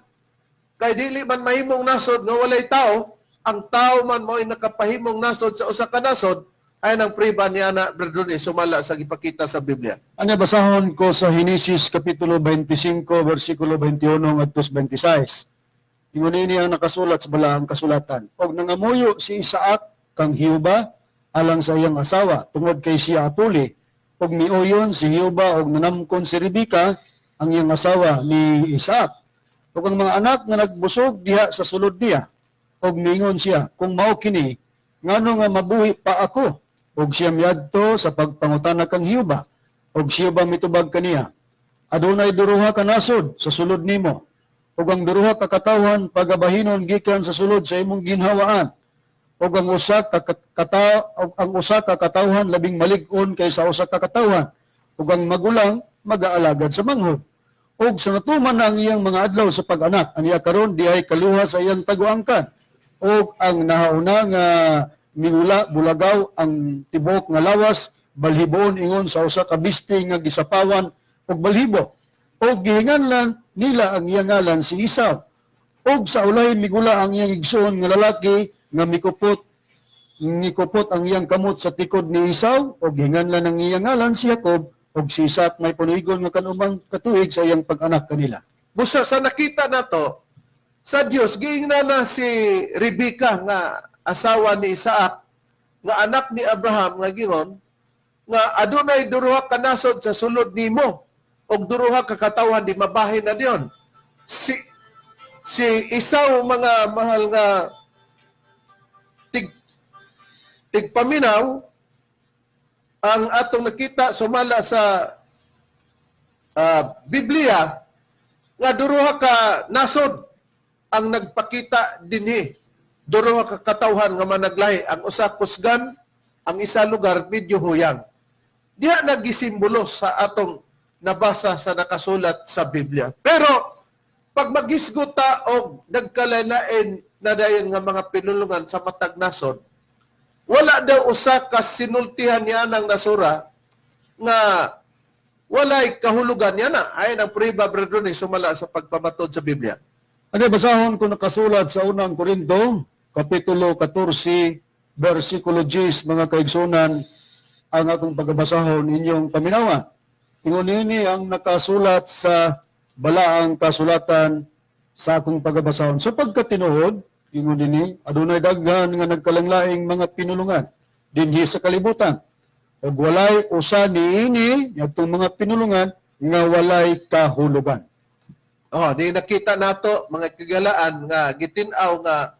kay dili man mahimong nasod nga walay tao, ang tao man mo'y nakapahimong nasod sa usa ka nasod, ay ang priba niya na brother sumala sa gipakita sa Biblia. Anya, basahon ko sa Henesis Kapitulo 25 versikulo 21 ngadto sa 26. Ingon ini ang nakasulat sa balaang kasulatan. Og nangamuyo si Isaac kang Jehova alang sa iyang asawa tungod kay siya atuli, ug miuyon si Jehova og nanamkon si Rebeka ang iyang asawa ni Isaac. Ug ang mga anak nga nagbusog diha sa sulod niya, ug mingon siya, "Kung mao kini, ngano nga mabuhi pa ako?" Ug siya miadto sa pagpangutana kang Jehova. Ug siya ba mitubag kaniya, "Adunay duruha ka nasod sa sulod nimo, ug ang duruha ka katawhan pagabahinon gikan sa sulod sa imong ginhawaan, ug ang usa ka katawhan labing malig-on kaysa usa ka katawhan, ug ang magulang magaalagad sa manghod." Ug sa natuman na ang iyang mga adlaw sa pag-anak, aniya karon diay kaluha sa iyang taguangkan. Ug ang nahauna nga mingula bulagaw ang tibuok nga lawas, balhiboon ingon sa usa ka bisti nga gisapawan og balhibo. Ug gihinganlan nila ang iyang ngalan si Esau. Ug sa ulahi migula ang iyang igsoon nga lalaki nga mikupot ang iyang kamot sa tikod ni Esau, ug gihinganlan ang iyang ngalan si Jacob. Ug si Isaac may punuigon nga kanumang katuig sa iyang pag-anak kanila. Busa sa nakita nato, Sa Dios giingnan na si Rebecca nga asawa ni Isaac nga anak ni Abraham nga gingon nga adunay duruha ka nasod sa sulod nimo og duruha ka katawhan di mabahin na diyon. Si Esau, mga mahal nga tigpaminaw, ang atong nakita sumala sa Biblia nga duruha ka nasod ang nagpakita dinhi, duruha ka katawhan nga managlahi, ang usa kusgan, ang isa lugar medyo huyang. Diha nagisimbolo sa atong nabasa sa nakasulat sa Biblia. Pero pag magisgot ta og nagkalain na dayon nga mga pinulungan sa matag nasod, wala daw usa ka sinultihan niya ng nasura nga walay kahulugan niya na. Ayon ang prueba, Brother Ronnie, sumala sa pagpamatod sa Biblia. Ano, basahon ko nakasulat sa Unang Korinto, Kapitulo 14, versikulo 10, mga kaigsunan, ang akong pagkabasahon inyong paminawa. Ingon ini ang nakasulat sa balaang kasulatan sa akong pagkabasahon. Sa pagkatinuod, ingon ini, adunay daghan nga nagkalanglaing mga pinulungan dinhi sa kalibutan. Ug walay usa niini adtong mga pinulungan nga walay kahulugan. Oh, di nakita nato, mga kagalaan, nga gitin-aw nga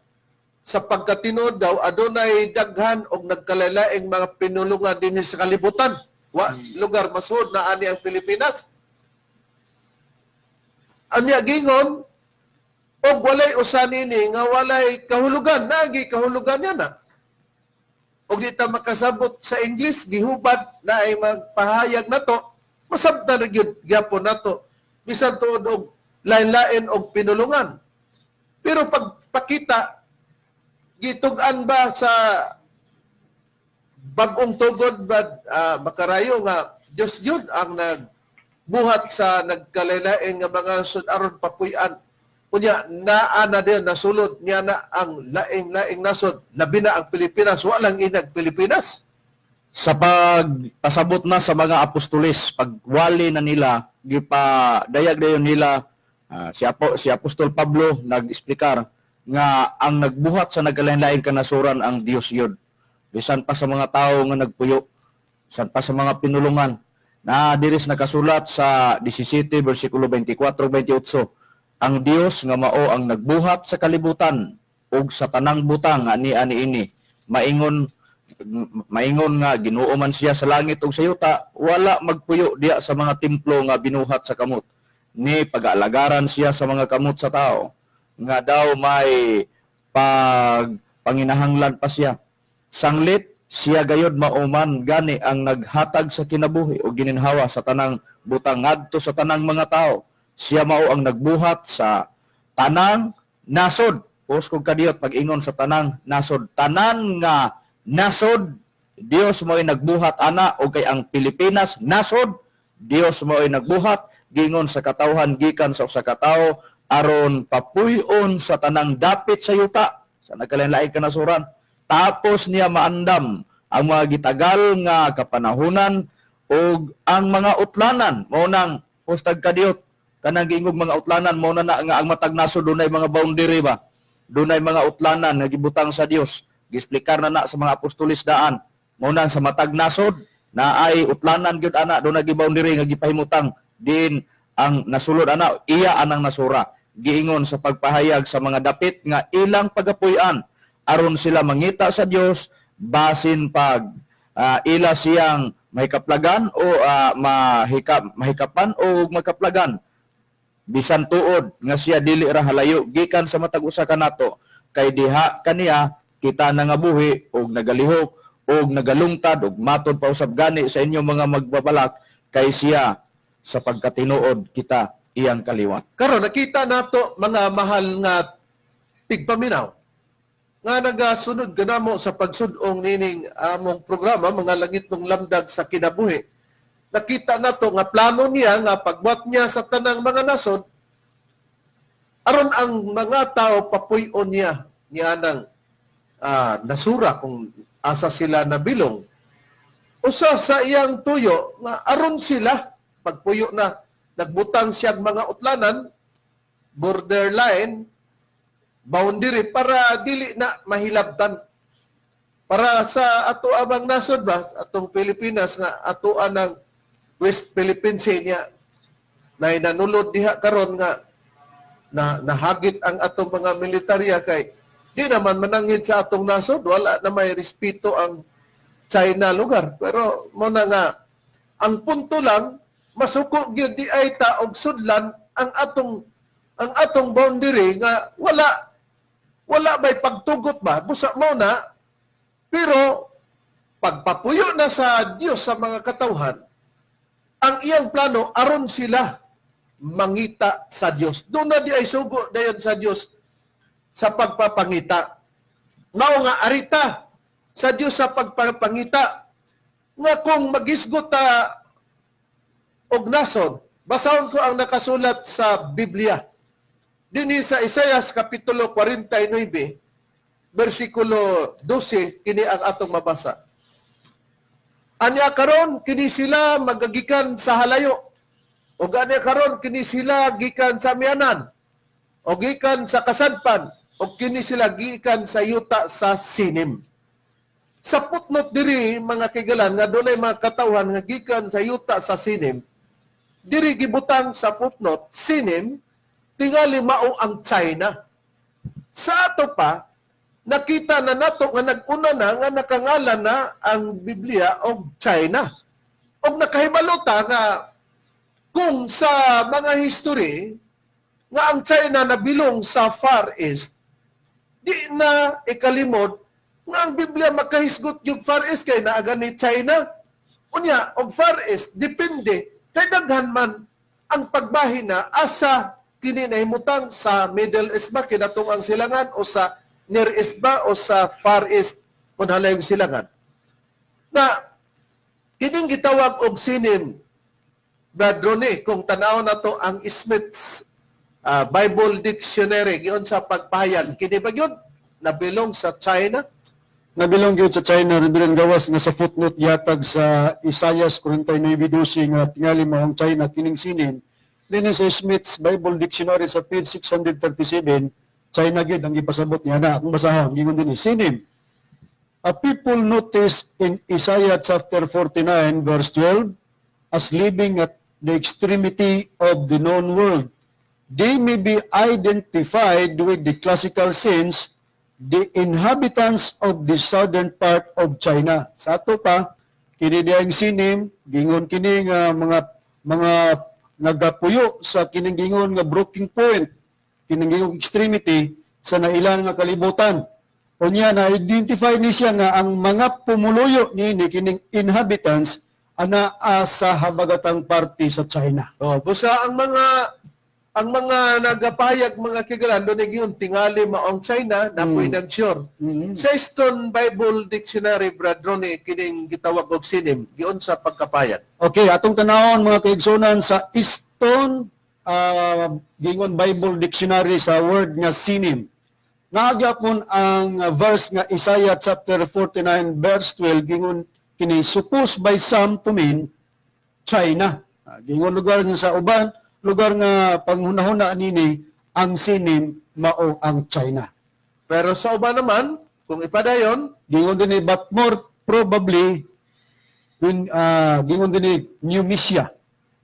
sa pagkatinuod daw adunay daghan og nagkalalaing mga pinulungan dinhi sa kalibutan. Wa lugar masuod na ani ang Pilipinas. Anya gingon og walay usa nini nga walay kahulugan, naagi kahulugan niya na. Og di ta makasabot sa English, gihubad na ay magpahayag nato, masabtan na gyud gyapon nato bisan tuod og lain-lain og pinulungan. Pero pagpakita, gitug-an ba sa bagong tugod ba, makarayo nga Dios yun ang nagbuhat sa nagkalain nga mga sud aron papuy-an? Unya naa na din nasulod niya na ang laing-laing nasod, labi na ang Pilipinas, walang inag Pilipinas. Sa pagpasabot na sa mga apostoles, pagwali na nila, gipadayag dayon nila, si Apostol Pablo nag-explicar nga ang nagbuhat sa nagkalain-laing kanasuran ang Dios yun. Bisan pa sa mga tao nga nagpuyo, bisan pa sa mga pinulungan na diris nakasulat sa 17 versikulo 24 28, ang Dios nga mao ang nagbuhat sa kalibutan ug sa tanang butang ani ani ini, maingon maingon nga Ginoo man siya sa langit ug sa yuta, wala magpuyo diya sa mga templo nga binuhat sa kamot, ni pag-alagaran siya sa mga kamot sa tao nga daw may pag panginahanglan pa siya. Sanglit siya gayod mauman gani ang naghatag sa kinabuhi o gininhawa sa tanang butang ngadto sa tanang mga tao. Siya mao ang nagbuhat sa tanang nasod. Pos kog kadiyot pag-ingon sa tanang nasod. Tanan nga nasod, Dios mo'y nagbuhat ana, o kay ang Pilipinas nasod, Dios mo'y nagbuhat gingon sa katawhan gikan sa usa ka tawo aron papuy-on sa tanang dapit sa yuta sa nagkalain-laing kanasuran. Tapos niya maandam ang mga gitagal nga kapanahunan ug ang mga utlanan. Mao nang postag kadiyot kanang giingog mga utlanan, mao na na nga ang matag nasod dunay mga boundary ba, dunay mga utlanan nga gibutang sa Dios. Giexplikar na na sa mga apostolis daan. Mao nang sa matag nasod na ay utlanan gyud ana, dunay gi boundary nga gipahimutang din ang nasulod ana, iya anang nasura, giingon sa pagpahayag sa mga dapit nga ilang pagapuy-an aron sila mangita sa Dios basin pag ila siyang mahikaplagan o mahikapan o makaplagan, bisan tuod nga siya dili ra halayo gikan sa matag usa kanato, kay diha kaniya kita nangabuhi og nagalihok og nagalungtad og matod pa usab gani sa inyong mga magbabalak, kay siya sa pagkatinuod kita iyang kaliwat. Karon nakita nato, mga mahal nga tigpaminaw nga nagasunod kanamo sa pagsud-ong nining among programa, Mga Langit ng Lamdag sa Kinabuhi. Nakita nato nga plano niya nga pagbuhat niya sa tanang mga nasod aron ang mga tao papuy-on niya niya ng nasura kung asa sila nabilong. Usa sa iyang tuyo nga aron sila pagpuyo na, nagbutang siyang mga utlanan, borderline. boundary para dili na mahilabtan. Para sa ato abang nasod ba, atong Pilipinas nga atoan ng West Philippine Sea niya na nanulod diha karon nga na nahagit ang atong mga militarya kay di naman manangin sa atong nasod, wala na may respeto ang China lugar. Pero mo na nga ang punto lang, masuko gyud di ay ta og sudlan ang atong boundary nga wala wala may pagtugot ba busa mo na. Pero pagpapuyo na sa Dios sa mga katawhan, ang iyang plano aron sila mangita sa Dios. Doon na di ay sugo dayon sa Dios sa pagpapangita. Mao nga arita sa Dios sa pagpapangita nga kung magisgot ta og nasod, basahon ko ang nakasulat sa Biblia. Dinhi sa Isaias Kapitulo 49, versikulo 12, kini ang atong mabasa. "Anya karon kini sila magagikan sa halayo. Ug anya karon kini sila gikan sa amihanan. O gikan sa kasadpan, o kini sila gikan sa yuta sa Sinim." Sa footnote diri, mga kigalan, nga dunay mga katawhan nga gikan sa yuta sa Sinim, diri gibutang sa footnote, Sinim, tingali mao ang China. Sa ato pa, nakita na nato nga nag-una na nga nakangalan na ang Biblia og China. Og nakahibalo ta nga kung sa mga history nga ang China nabilong sa Far East, di na ikalimod nga ang Biblia makahisgot yung Far East kay naaga ni China. Unya, og Far East, depende kay daghan man ang pagbahin na asa kini nahimutang, sa Middle East ba kinatong ang silangan o sa Near East ba o sa Far East kung halayong silangan. Na kining gitawag og Sinim, Brad Ronnie, kung tanaw na to ang Smith's Bible Dictionary, giyon sa pagpahayag, kini ba yun nabilong sa China? Nabilong gyud sa China, Reverend, gawas nga sa footnote yatag sa Isaiah 49:12 nga tingali mo ang China kining Sinim. Dinhi sa Smith's Bible Dictionary sa page 637, China gyud ang gipasabot niya na. Akong basahon, gingon dinhi, "Sinim. A people noticed in Isaiah chapter 49 verse 12 as living at the extremity of the known world. They may be identified with the classical sense, the inhabitants of the southern part of China." Sa ato pa, kini diyang Sinim, gingon kini nga mga nagapuyo sa kining gingon nga breaking point, kining gingon extremity sa nailan nga kalibutan. Unya na identify ni siya nga ang mga pumuluyo niini kining inhabitants anaa sa habagatang parte sa China. Oh, busa ang mga nagapahayag, mga kigalan, doon yung tingali maong China na mm. Sure. Sa Stone Bible Dictionary, Brad Ronnie, kining gitawag og Sinim, giun sa pagkapayag? Okay, atong tanawon, mga kaigsunan, sa Easton gingon Bible Dictionary sa word nga Sinim. Naagyapon ang verse nga Isaiah chapter 49 verse 12, gingon kini "supposed by some to mean China." Gingon lugar nga sa uban, lugar nga panghunahuna nini ang Sinim mao ang China. Pero sa uban naman, kung ipadayon, Gingon dinhi, "but more probably when gingon dinhi Numisia."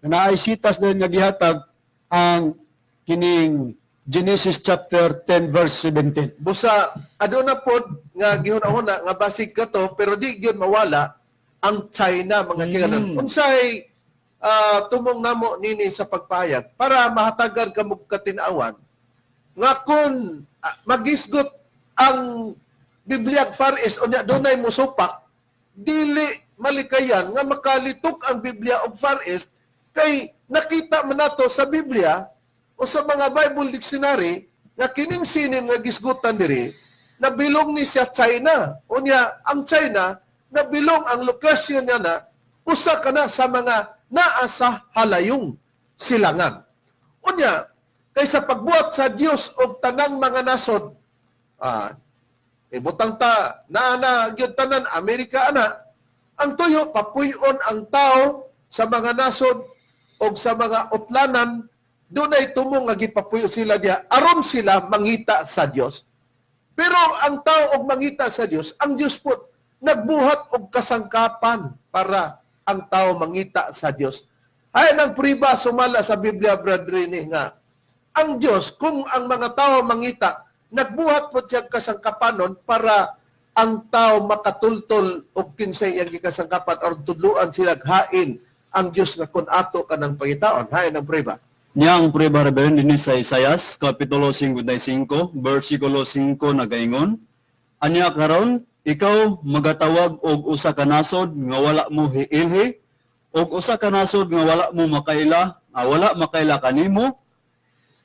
Na naay sitas din nga gihatag ang kining Genesis chapter 10 verse 17. Busa aduna pod nga gihuna-huna nga basig kato, pero di gyud mawala ang China, mga kigalan. Unsay tumong namo nini sa pagpahayag para mahatagan kamo katinawan nga kung magisgot ang Biblia Far East, unya dunay musupak, dili malikayan nga makalitok ang Biblia og Far East kay nakita man nato sa Biblia o sa mga Bible dictionary nga kining Sinim nga gisgutan diri nabilong ni siya China. Unya ang China nabilong ang lokasyon niya na usa ka na sa mga naa sa halayong silangan. Unya kay sa pagbuhat sa Dios og tanang mga nasod, ibutang ta naa na gyud tanan Amerika ana, ang tuyo papuy-on ang tao sa mga nasod og sa mga utlanan. Dunay tumong nga gipapuyo sila diha aron sila mangita sa Dios. Pero ang tao og mangita sa Dios, ang Dios po nagbuhat og kasangkapan para ang tao mangita sa Dios. Ay nang priba sumala sa Biblia, brethren, nga ang Dios, kung ang mga tao mangita, nagbuhat po siya kasangkapanon para ang tao makatultol og kinsay iyang gikasangkapan aron tudluan sila hain ang Dios nga kun ato kanang pangitaon. Hain ang priba. Niya ang prueba, Reverend, dinhi sa Isayas, Kapitulo 55, versikulo 5 nagaingon, "Anya karon, ikaw magatawag og usa ka nasod nga wala mo hiilhi, og usa ka nasod nga wala mo makaila, nga wala makaila kanimo,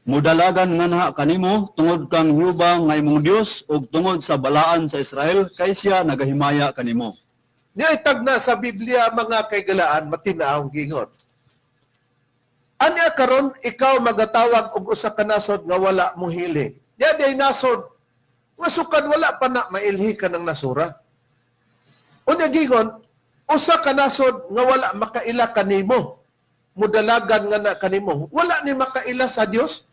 mudalagan nganha kanimo tungod kang Jehova nga imong Dios ug tungod sa Balaan sa Israel, kay siya nagahimaya kanimo." Niya itagna sa Biblia, mga kaigalaan, matinaong gingon. "Anya karon ikaw magatawag og usa ka nasod nga wala mo hili." Niya day nasod nga sukad wala pa na mailhi ka ng nasura. Unya gingon, usa ka nasod nga wala makaila kanimo. Mudalagan nga na kanimo. Wala ni makaila sa Dios.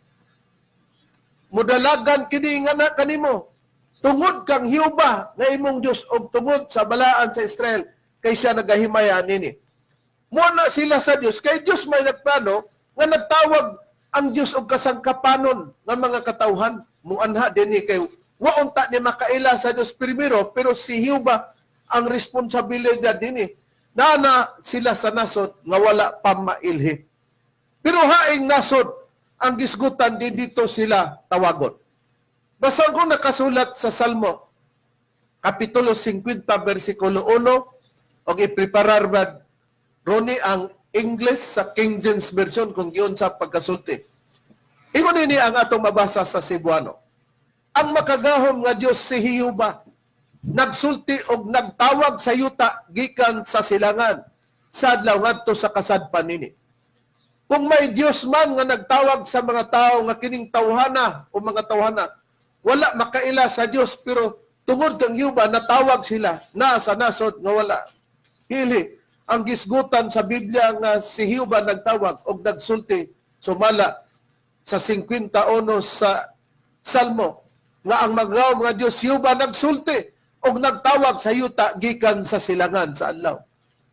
Mudalagan kini nga na kanimo. Tungod kang Jehova nga imong Dios og tungod sa Balaan sa Israel, kay siya nagahimaya nini. Muna sila sa Dios kay Dios may nagplano nga nagtawag ang Dios og kasangkapanon nga mga katawhan muanha dinhi kay wa unta ni makaila sa Dios primero, pero si Jehova ang responsibilidad dinhi. Nana sila sa nasod nga wala pa mailhi. Pero haing nasod ang gisgutan di dito sila tawagon. Basan ko nakasulat sa Salmo, Kapitulo 50, versikulo 1, og ipreparar Brad Ronnie ang English sa King James Version kung giyon sa pagkasulti. Ingon nini ang atong mabasa sa Cebuano. "Ang makagahom nga Dios, si Jehova, nagsulti og nagtawag sa yuta gikan sa silangan sa adlaw ngadto sa kasadpan nini." Kung may Dios man nga nagtawag sa mga tao nga kining tawhana o mga tawhana, wala makaila sa Dios, pero tungod kang Jehova natawag sila na sa nasod nga wala hili. Ang gisgutan sa Biblia nga si Jehova nagtawag og nagsulti sumala sa 51 sa Salmo nga ang magawom nga Dios Jehova nagsulti og nagtawag sa yuta gikan sa silangan sa adlaw.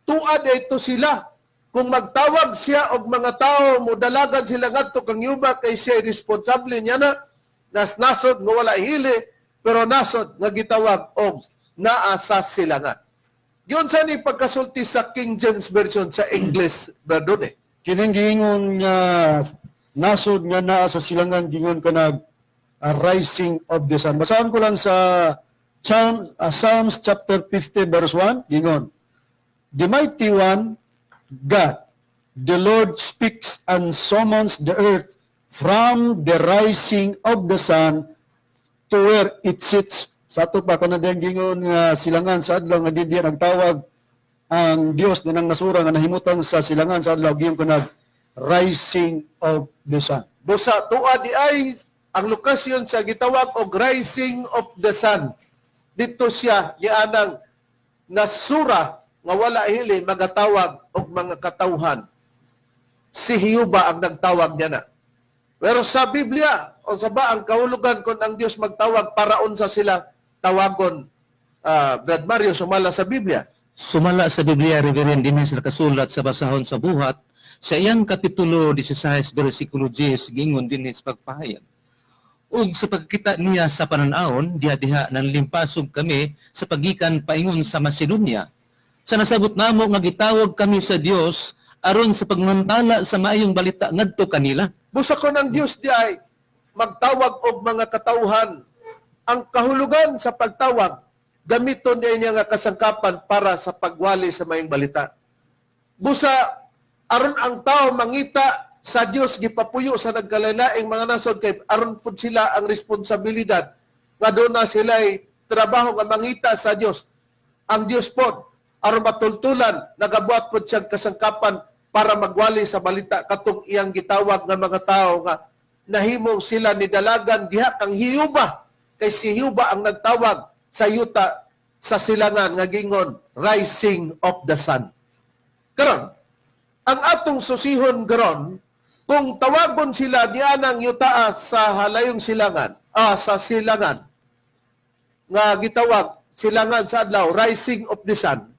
Tuad ito sila. Kung magtawag siya og mga tao, modalagan sila ngadto kang Jehova kay siya responsable niya na nas nasod nga wala hili, pero nasod nga gitawag og naa sa silangan. Yun sa ni pagkasulti sa King James Version sa English, Brother eh. Kining giingon nga nasod nga naa sa silangan, gingon kanag rising of the sun. Basahan ko lang sa Psalms chapter 50 verse 1, gingon, "The mighty one, God, the Lord, speaks and summons the earth from the rising of the sun to where it sits." Sa ato pa kanang gingon nga silangan sa adlaw nga di nagtawag ang Dios nang nasura nga nahimutang sa silangan sa adlaw, giingon kanag rising of the sun. Busa tuwa di ay ang lokasyon sa gitawag og rising of the sun. Dito siya gianang nasura nga wala hili magatawag og mga katawhan. Si Jehova ang nagtawag niya na. Pero sa Biblia, unsa ba ang kahulugan kung ang Dios magtawag, para unsa sila tawagon, Brad Mario, sumala sa Biblia? Sumala sa Biblia, Reverend, dinhi sa nakasulat sa basahon sa Buhat, sa iyang Kapitulo 16, versikulo 10, gingon dinhi sa pagpahayag, "Ug sa pagkita niya sa panan-awon, diha-diha nanlimpasog kami sa pagikan paingon sa Macedonia. Sa nasabot namo nga gitawag kami sa Dios aron sa pagmantala sa maayong balita ngadto kanila." Busa ko ng Dios di ay magtawag og mga katawhan. Ang kahulugan sa pagtawag, gamiton niya niya nga kasangkapan para sa pagwali sa maayong balita. Busa aron ang tao mangita sa Dios, gipapuyo sa nagkalalaing mga nasod kay aron pud sila ang responsibilidad nga doon na sila trabaho nga mangita sa Dios. Ang Dios pod aron matultulan, nagabuhat pod siyang kasangkapan para magwali sa balita katong iyang gitawag nga mga tao nga nahimong sila ni dalagan diha kang Jehova, kay si Jehova ang nagtawag sa yuta sa silangan nga gingon rising of the sun. Karon, ang atong susihon karon Kung tawagon sila nianang yutaa sa halayong silangan, sa silangan, nga gitawag silangan sa adlaw, rising of the sun,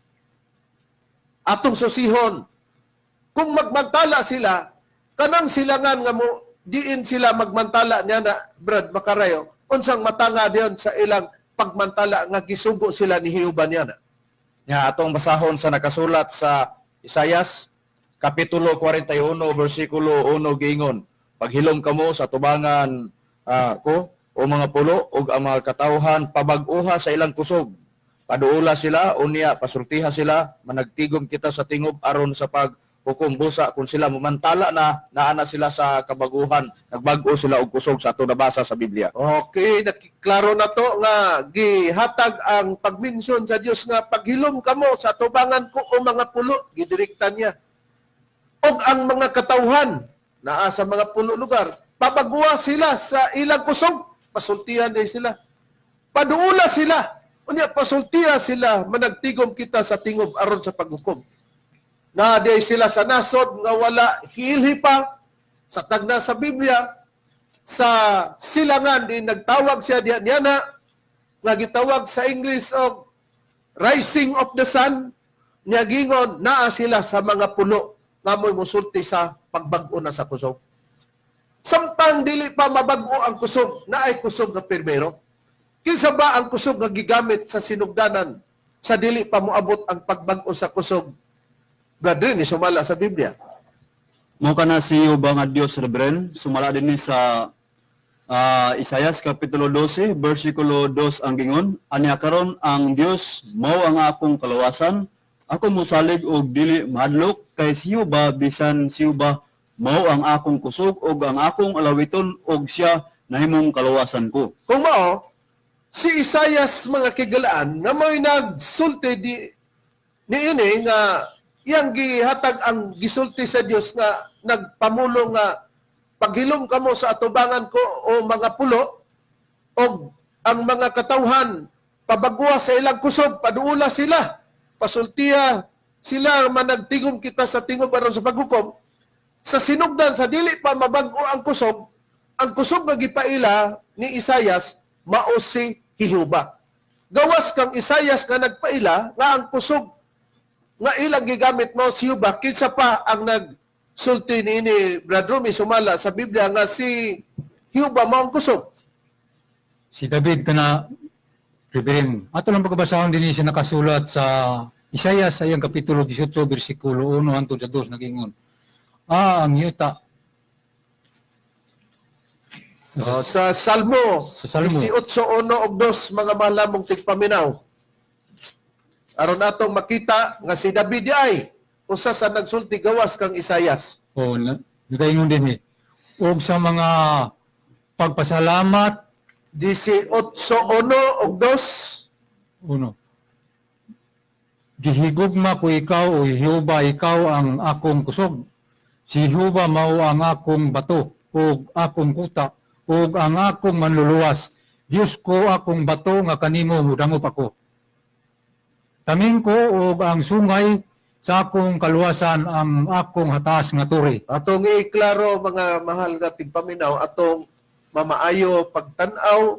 atong susihon, kung magmantala sila, kanang silangan nga mo, diin sila magmantala niya na, Brad Makarayo, unsang matanga diyon sa ilang pagmantala nga gisugo sila ni Jehova niya na. Nya atong basahon sa nakasulat sa Isayas kapitulo 41 bersikulo 1 giingon, paghilom kamo sa tubangan ko o mga pulo ug ang mga katawhan pabag-oha sa ilang kusog. Paduula sila unya pasultiha sila managtigom kita sa tingob aron sa paghukom busa kung sila mumantala na naa na sila sa kabaguhan, nagbag-o sila og kusog sa ato nabasa sa Biblia. Okay, nakiklaro na to nga gihatag ang pagminsyon sa Dios nga paghilom kamo sa tubangan ko o mga pulo, gidirekta niya. Og ang mga katawhan naa sa mga pulo lugar, pabaguwa sila sa ilang kusog, pasultihan din sila. Paduula sila, unya pasultiha sila, managtigom kita sa tingob aron sa paghukom. Na di sila sa nasod nga wala hiilhi pa sa tagna sa Biblia, sa silangan di nagtawag siya diya niya na nga gitawag sa English og rising of the sun, niya gingon naa sila sa mga pulo nga mo'y musulti sa pagbag-o na sa kusog. Samtang dili pa mabag-o ang kusog, naay kusog nga pirmero. Kinsa ba ang kusog nga gigamit sa sinugdanan sa dili pa moabot ang pagbag-o sa kusog? Brother, ni sumala sa Biblia. Mao kana si Jehova nga Dios, Reverend, sumala dinhi sa Isayas kapitulo 12 bersikulo 2 ang gingon, anya karon ang Dios mao ang akong kalawasan, ako mosalig og dili mahadlok kay si Jehova, bisan si Jehova mao ang akong kusog ug ang akong alawiton ug siya nahimong kalawasan ko. Kung mao, si Isayas, mga kigalaan, na mo'y nagsulti di, niini nga iyang gihatag ang gisulti sa Dios nga nagpamulong nga paghilom kamo sa atubangan ko o mga pulo og ang mga katawhan pabagwa sa ilang kusog, paduula sila, pasultiya sila, managtigom kita sa tingob aron sa paghukom. Sa sinugdan sa dili pa mabag-o ang kusog nga gipaila ni Isayas mao si Jehova. Gawas kang Isayas nga nagpaila nga ang kusog nga ilang gigamit mo si Jehova, kinsa pa ang nagsulti niini, Brad Rumi, sumala sa Biblia nga si Jehova mao ang kusog? Si David kana, Reverend. Ato lang pagkabasahon din siya nakasulat sa Isaiah sa iyang kapitulo 18 bersikulo 1 hangtod sa 2 nagingon. Ang yuta. Oh, sa Salmo, Sa Salmo. 18:1 ug 2, mga malamong tigpaminaw. Aron atong makita nga si David ay usa sa nagsulti gawas kang Isayas. O na, nagaingon din eh. Og sa mga pagpasalamat 18:1 ug 2. Uno. Gihigugma ko ikaw, o Jehova, ikaw ang akong kusog. Si Jehova mao ang akong bato ug akong kuta ug ang akong manluluwas. Dios ko, akong bato nga kanimo mudangop ako. Taming ko ug ang sungay sa akong kaluwasan, ang akong hataas nga turi. Atong iklaro, mga mahal nga tigpaminaw, atong mamaayo pagtan-aw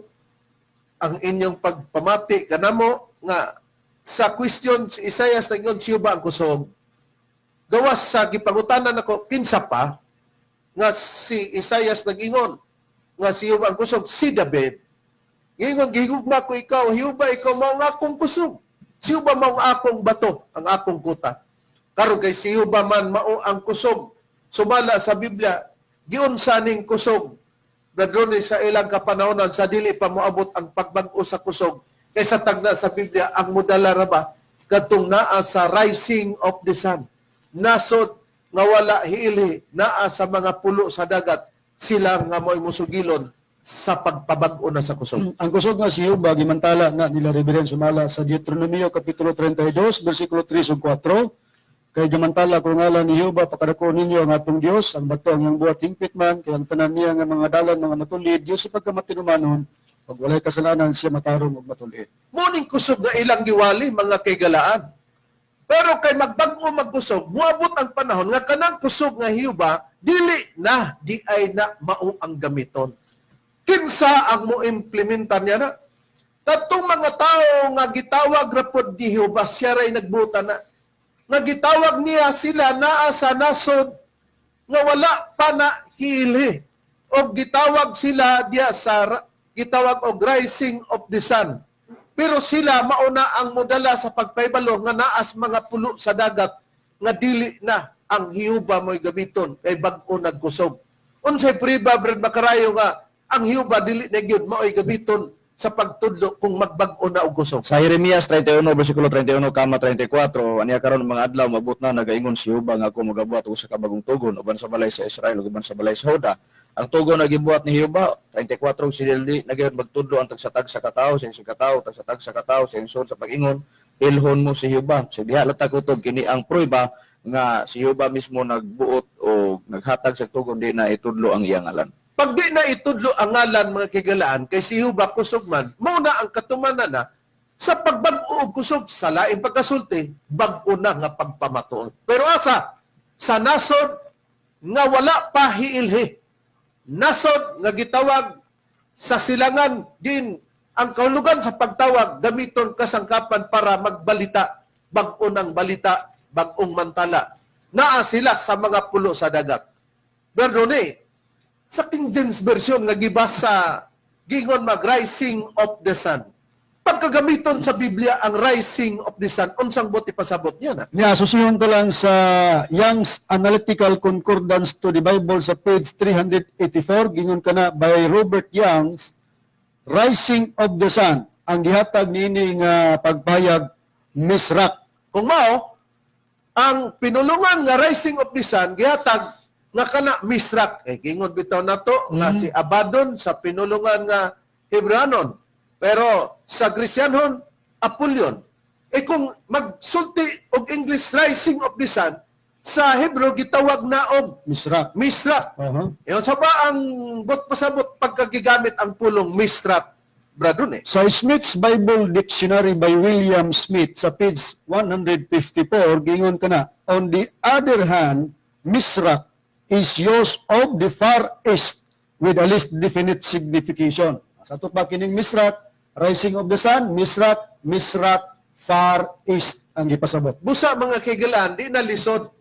ang inyong pagpamati kanamo nga sa question si Isaias nagingon siyo ba ang kusog. Gawas sa gipangutanan nako kinsa pa nga si Isaias nagingon nga siyo ba ang kusog, si David gingon, gihigugma ko ikaw, Jehova, ikaw mao ang akong kusog. Siyo ba mao ang akong bato, ang akong kuta. Karon kay siyo ba man mao ang kusog sumala sa Biblia, giunsa ning kusog, Brad Ronnie, sa ilang kapanahonan sa dili pa moabot ang pagbag-o sa kusog? Kay sa tagna sa Biblia ang modala ra ba kadtong naa sa rising of the sun, nasod nga wala hiili, naa sa mga pulo sa dagat, sila nga mo'y musugilon sa pagpabag-o na sa kusog. Ang kusog nga si Jehova gimantala na nila, Reverend, sumala sa Deuteronomio kapitulo 32 bersikulo 3 ug 4. Kay gimantala ko ngalan ni Jehova, pakadako ninyo ang atong Dios, ang bato ang iyang buhat hingpit man, kay ang tanan niya nga mga dalan mga matulid, Dios sa pagkamatinumanon, pag walay kasalanan siya matarong ug matulid. Muning kusog nga ilang giwali, mga kaigalaan. Pero kay magbag-o magkusog, muabot ang panahon nga kanang kusog nga Hiuba Dili na di ay na mao ang gamiton. Kinsa ang mo implementar niya na? Katong mga tao nga gitawag ra pod ni Jehova, siya ray nagbuta na. Nga gitawag niya sila naa sa nasod nga wala pa na hiilhi. O gitawag sila diya sa gitawag og rising of the sun. Pero sila mauna ang modala sa pagpahibalo nga naas mga pulo sa dagat nga dili na ang Hiuba mo'y gamiton kay bag-o nagkusog. Unsay priba, Brad Makarayo, nga ang Hiuba dili na gyud mao'y gamiton sa pagtudlo kung magbag-o na og kusog? Sa Jeremias 31 versikulo 31 kama 34, aniya karon mga adlaw mabot na nagaingon si Jehova nga ako magabuhat og usa ka bagong tugon uban sa balay sa Israel ug uban sa balay sa Juda. Ang tugon na gibuhat ni Jehova 34 si dili na gyud magtudlo ang tagsa-tagsa ka tawo sa isang katawo, tagsa-tagsa ka tawo sa insod sa pag-ingon, ilhon mo si Jehova. So diha lang kutob kini ang prueba nga si Jehova mismo nagbuot o naghatag sa tugon di na itudlo ang iyang ngalan. Pag di na itudlo ang ngalan, mga kigalaan, kay si Jehova kusog man, mao na ang katumanan na sa pagbag-o og kusog sa laing pagkasulti, bag-o na nga pagpamatuod. Pero asa sa nasod nga wala pa hiilhi, nasod nga gitawag sa silangan din, ang kahulugan sa pagtawag gamiton kasangkapan para magbalita, bag-o ng balita, bag-ong mantala. Naa sila sa mga pulo sa dagat. Pero ni, sa King James Version nga gibasa, gingon mag rising of the sun. Pagkagamiton sa Biblia ang rising of the sun, unsang buot ipasabot niya na? Niya, susuyon ko lang sa Young's Analytical Concordance to the Bible sa page 384, gingon kana by Robert Youngs, rising of the sun, ang gihatag niini nga pagpahayag, Misrak. Kung mao, ang pinulungan nga rising of the sun gihatag nga kana Misrak. Eh gingon bitaw nato nga si Abaddon sa pinulungan nga Hebranon. Pero sa Gresyanhon, Apollyon. Eh kung magsulti og English rising of the sun, sa Hebrew gitawag na og Misrak. Misrak. Yon sa ba ang bot pasabot pagkagigamit ang pulong Misrak, Bradon eh? Sa Smith's Bible Dictionary by William Smith sa page 154, gingon kana, on the other hand, Misrak is used of the Far East with a least definite signification. Sa ato pa kining Misrak, rising of the sun, Misrak, Misrak, Far East ang gipasabot. Busa, mga kigalaan, di na lisod.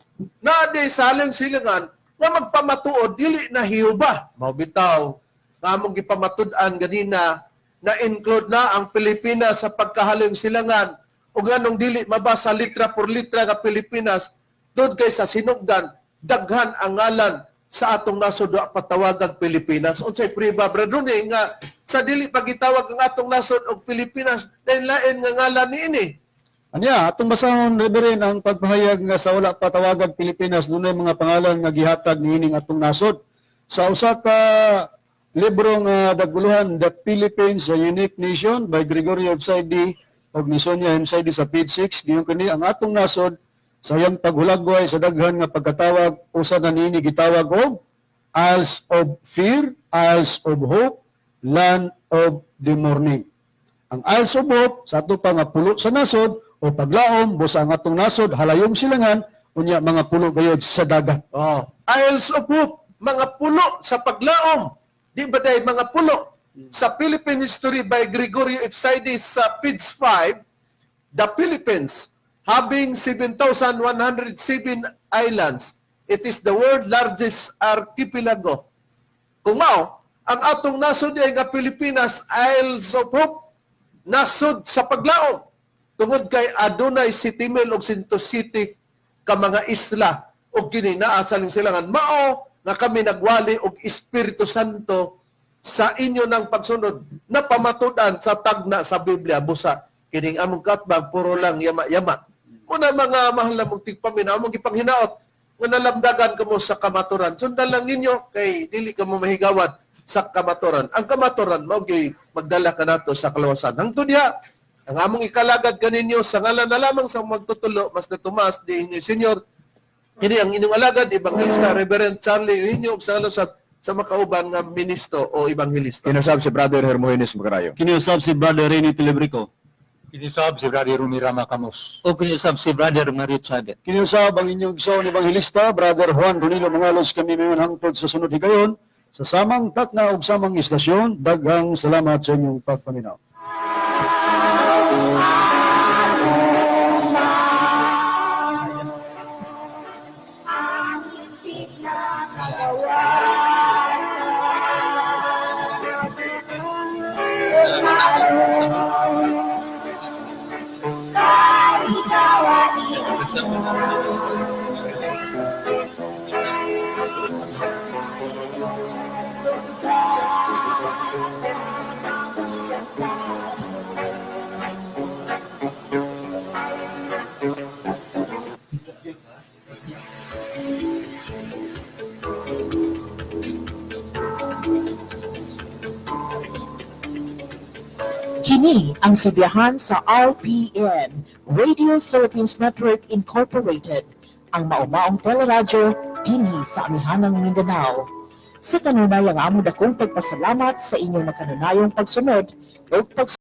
Na di saling silangan nga magpamatuod dili na Hiuba. Mao bitaw nga among gipamatud-an ganina na include na ang Pilipinas sa pagkahaling silangan o nganong dili mabasa litra por litra nga Pilipinas doon kay sa sinugdan daghan ang ngalan sa atong nasod wa patawagag Pilipinas. Unsay priba, brother, eh, nga sa dili pagitawag ang atong nasod og Pilipinas dahil lain nga ngalan niini? Anya, atong basahon, Reverend, ang pagpahayag nga sa wala pa tawagag Pilipinas, dunay mga pangalan nga gihatag niining atong nasod. Sa usa ka libro nga daguluhan, The Philippines, a Unique Nation by Gregorio F. Saidi ug ni Sonia M. Saidi sa page 6, giyon kini ang atong nasod sa iyang paghulagway sa daghan nga pagkatawag, usa na niini gitawag og Isles of Fear, Isles of Hope, Land of the Morning. Ang Isles of Hope, sa ato pa nga pulo sa nasod, o paglaom, busa ang atong nasod, halayong silangan, unya mga pulo gayod sa dagat. Oh. Isles of Hope, mga pulo sa paglaom. Di ba dahil mga pulo? Sa Philippine History by Gregorio Ipsides sa page 5, the Philippines, having 7,107 islands, it is the world largest archipelago. Kung mao, ang atong nasod ay nga Pilipinas, Isles of Hope, nasod sa paglaom. Tungod kay adunay City Mil og Sintos City ka mga isla og kini naa sa silangan. Mao nga kami nagwali og Espiritu Santo sa inyo ng pagsunod na pamatudan sa tagna sa Biblia, busa kining among katbang puro lang yama-yama. Muna, mga mahal na mong tigpaminaw, among gipanghinaot nga nalamdagan kamo sa kamaturan. Sundan lang ninyo kay dili kamo mahigawad sa kamaturan. Ang kamaturan mao gyud magdala kanato sa kalawasan. Hangtod diha ang among ikalagad kaninyo sa ngalan na lamang sa magtutulo mas na Tomas di inyo Senyor. Kini ang inyong alagad, Evangelista Reverend Charlie Eugenio, ug sa ngalan sa makauban nga ministro o ebanghelista. Kinusab si Brother Hermogenes Macarayo. Kiniusab si Brother Rene Telebrico. Kini usab si Brother Rumi Rama Camos. O kini usab si Brother Mario Chavez. Kini usab ang inyong igsoon Ebanghilista, Brother Juan Ronilo Mangalos, kami may hangtod sa sunod higayon sa samang takna ug samang istasyon. Daghang salamat sa inyong pagpaminaw. Kini ang sidyahan sa RPN, Radio Philippines Network Incorporated, ang maumaong teleradyo dinhi sa Amihanang Mindanao. Sa kanunay ang among dakong pagpasalamat sa inyong makanunayong pagsunod ug pag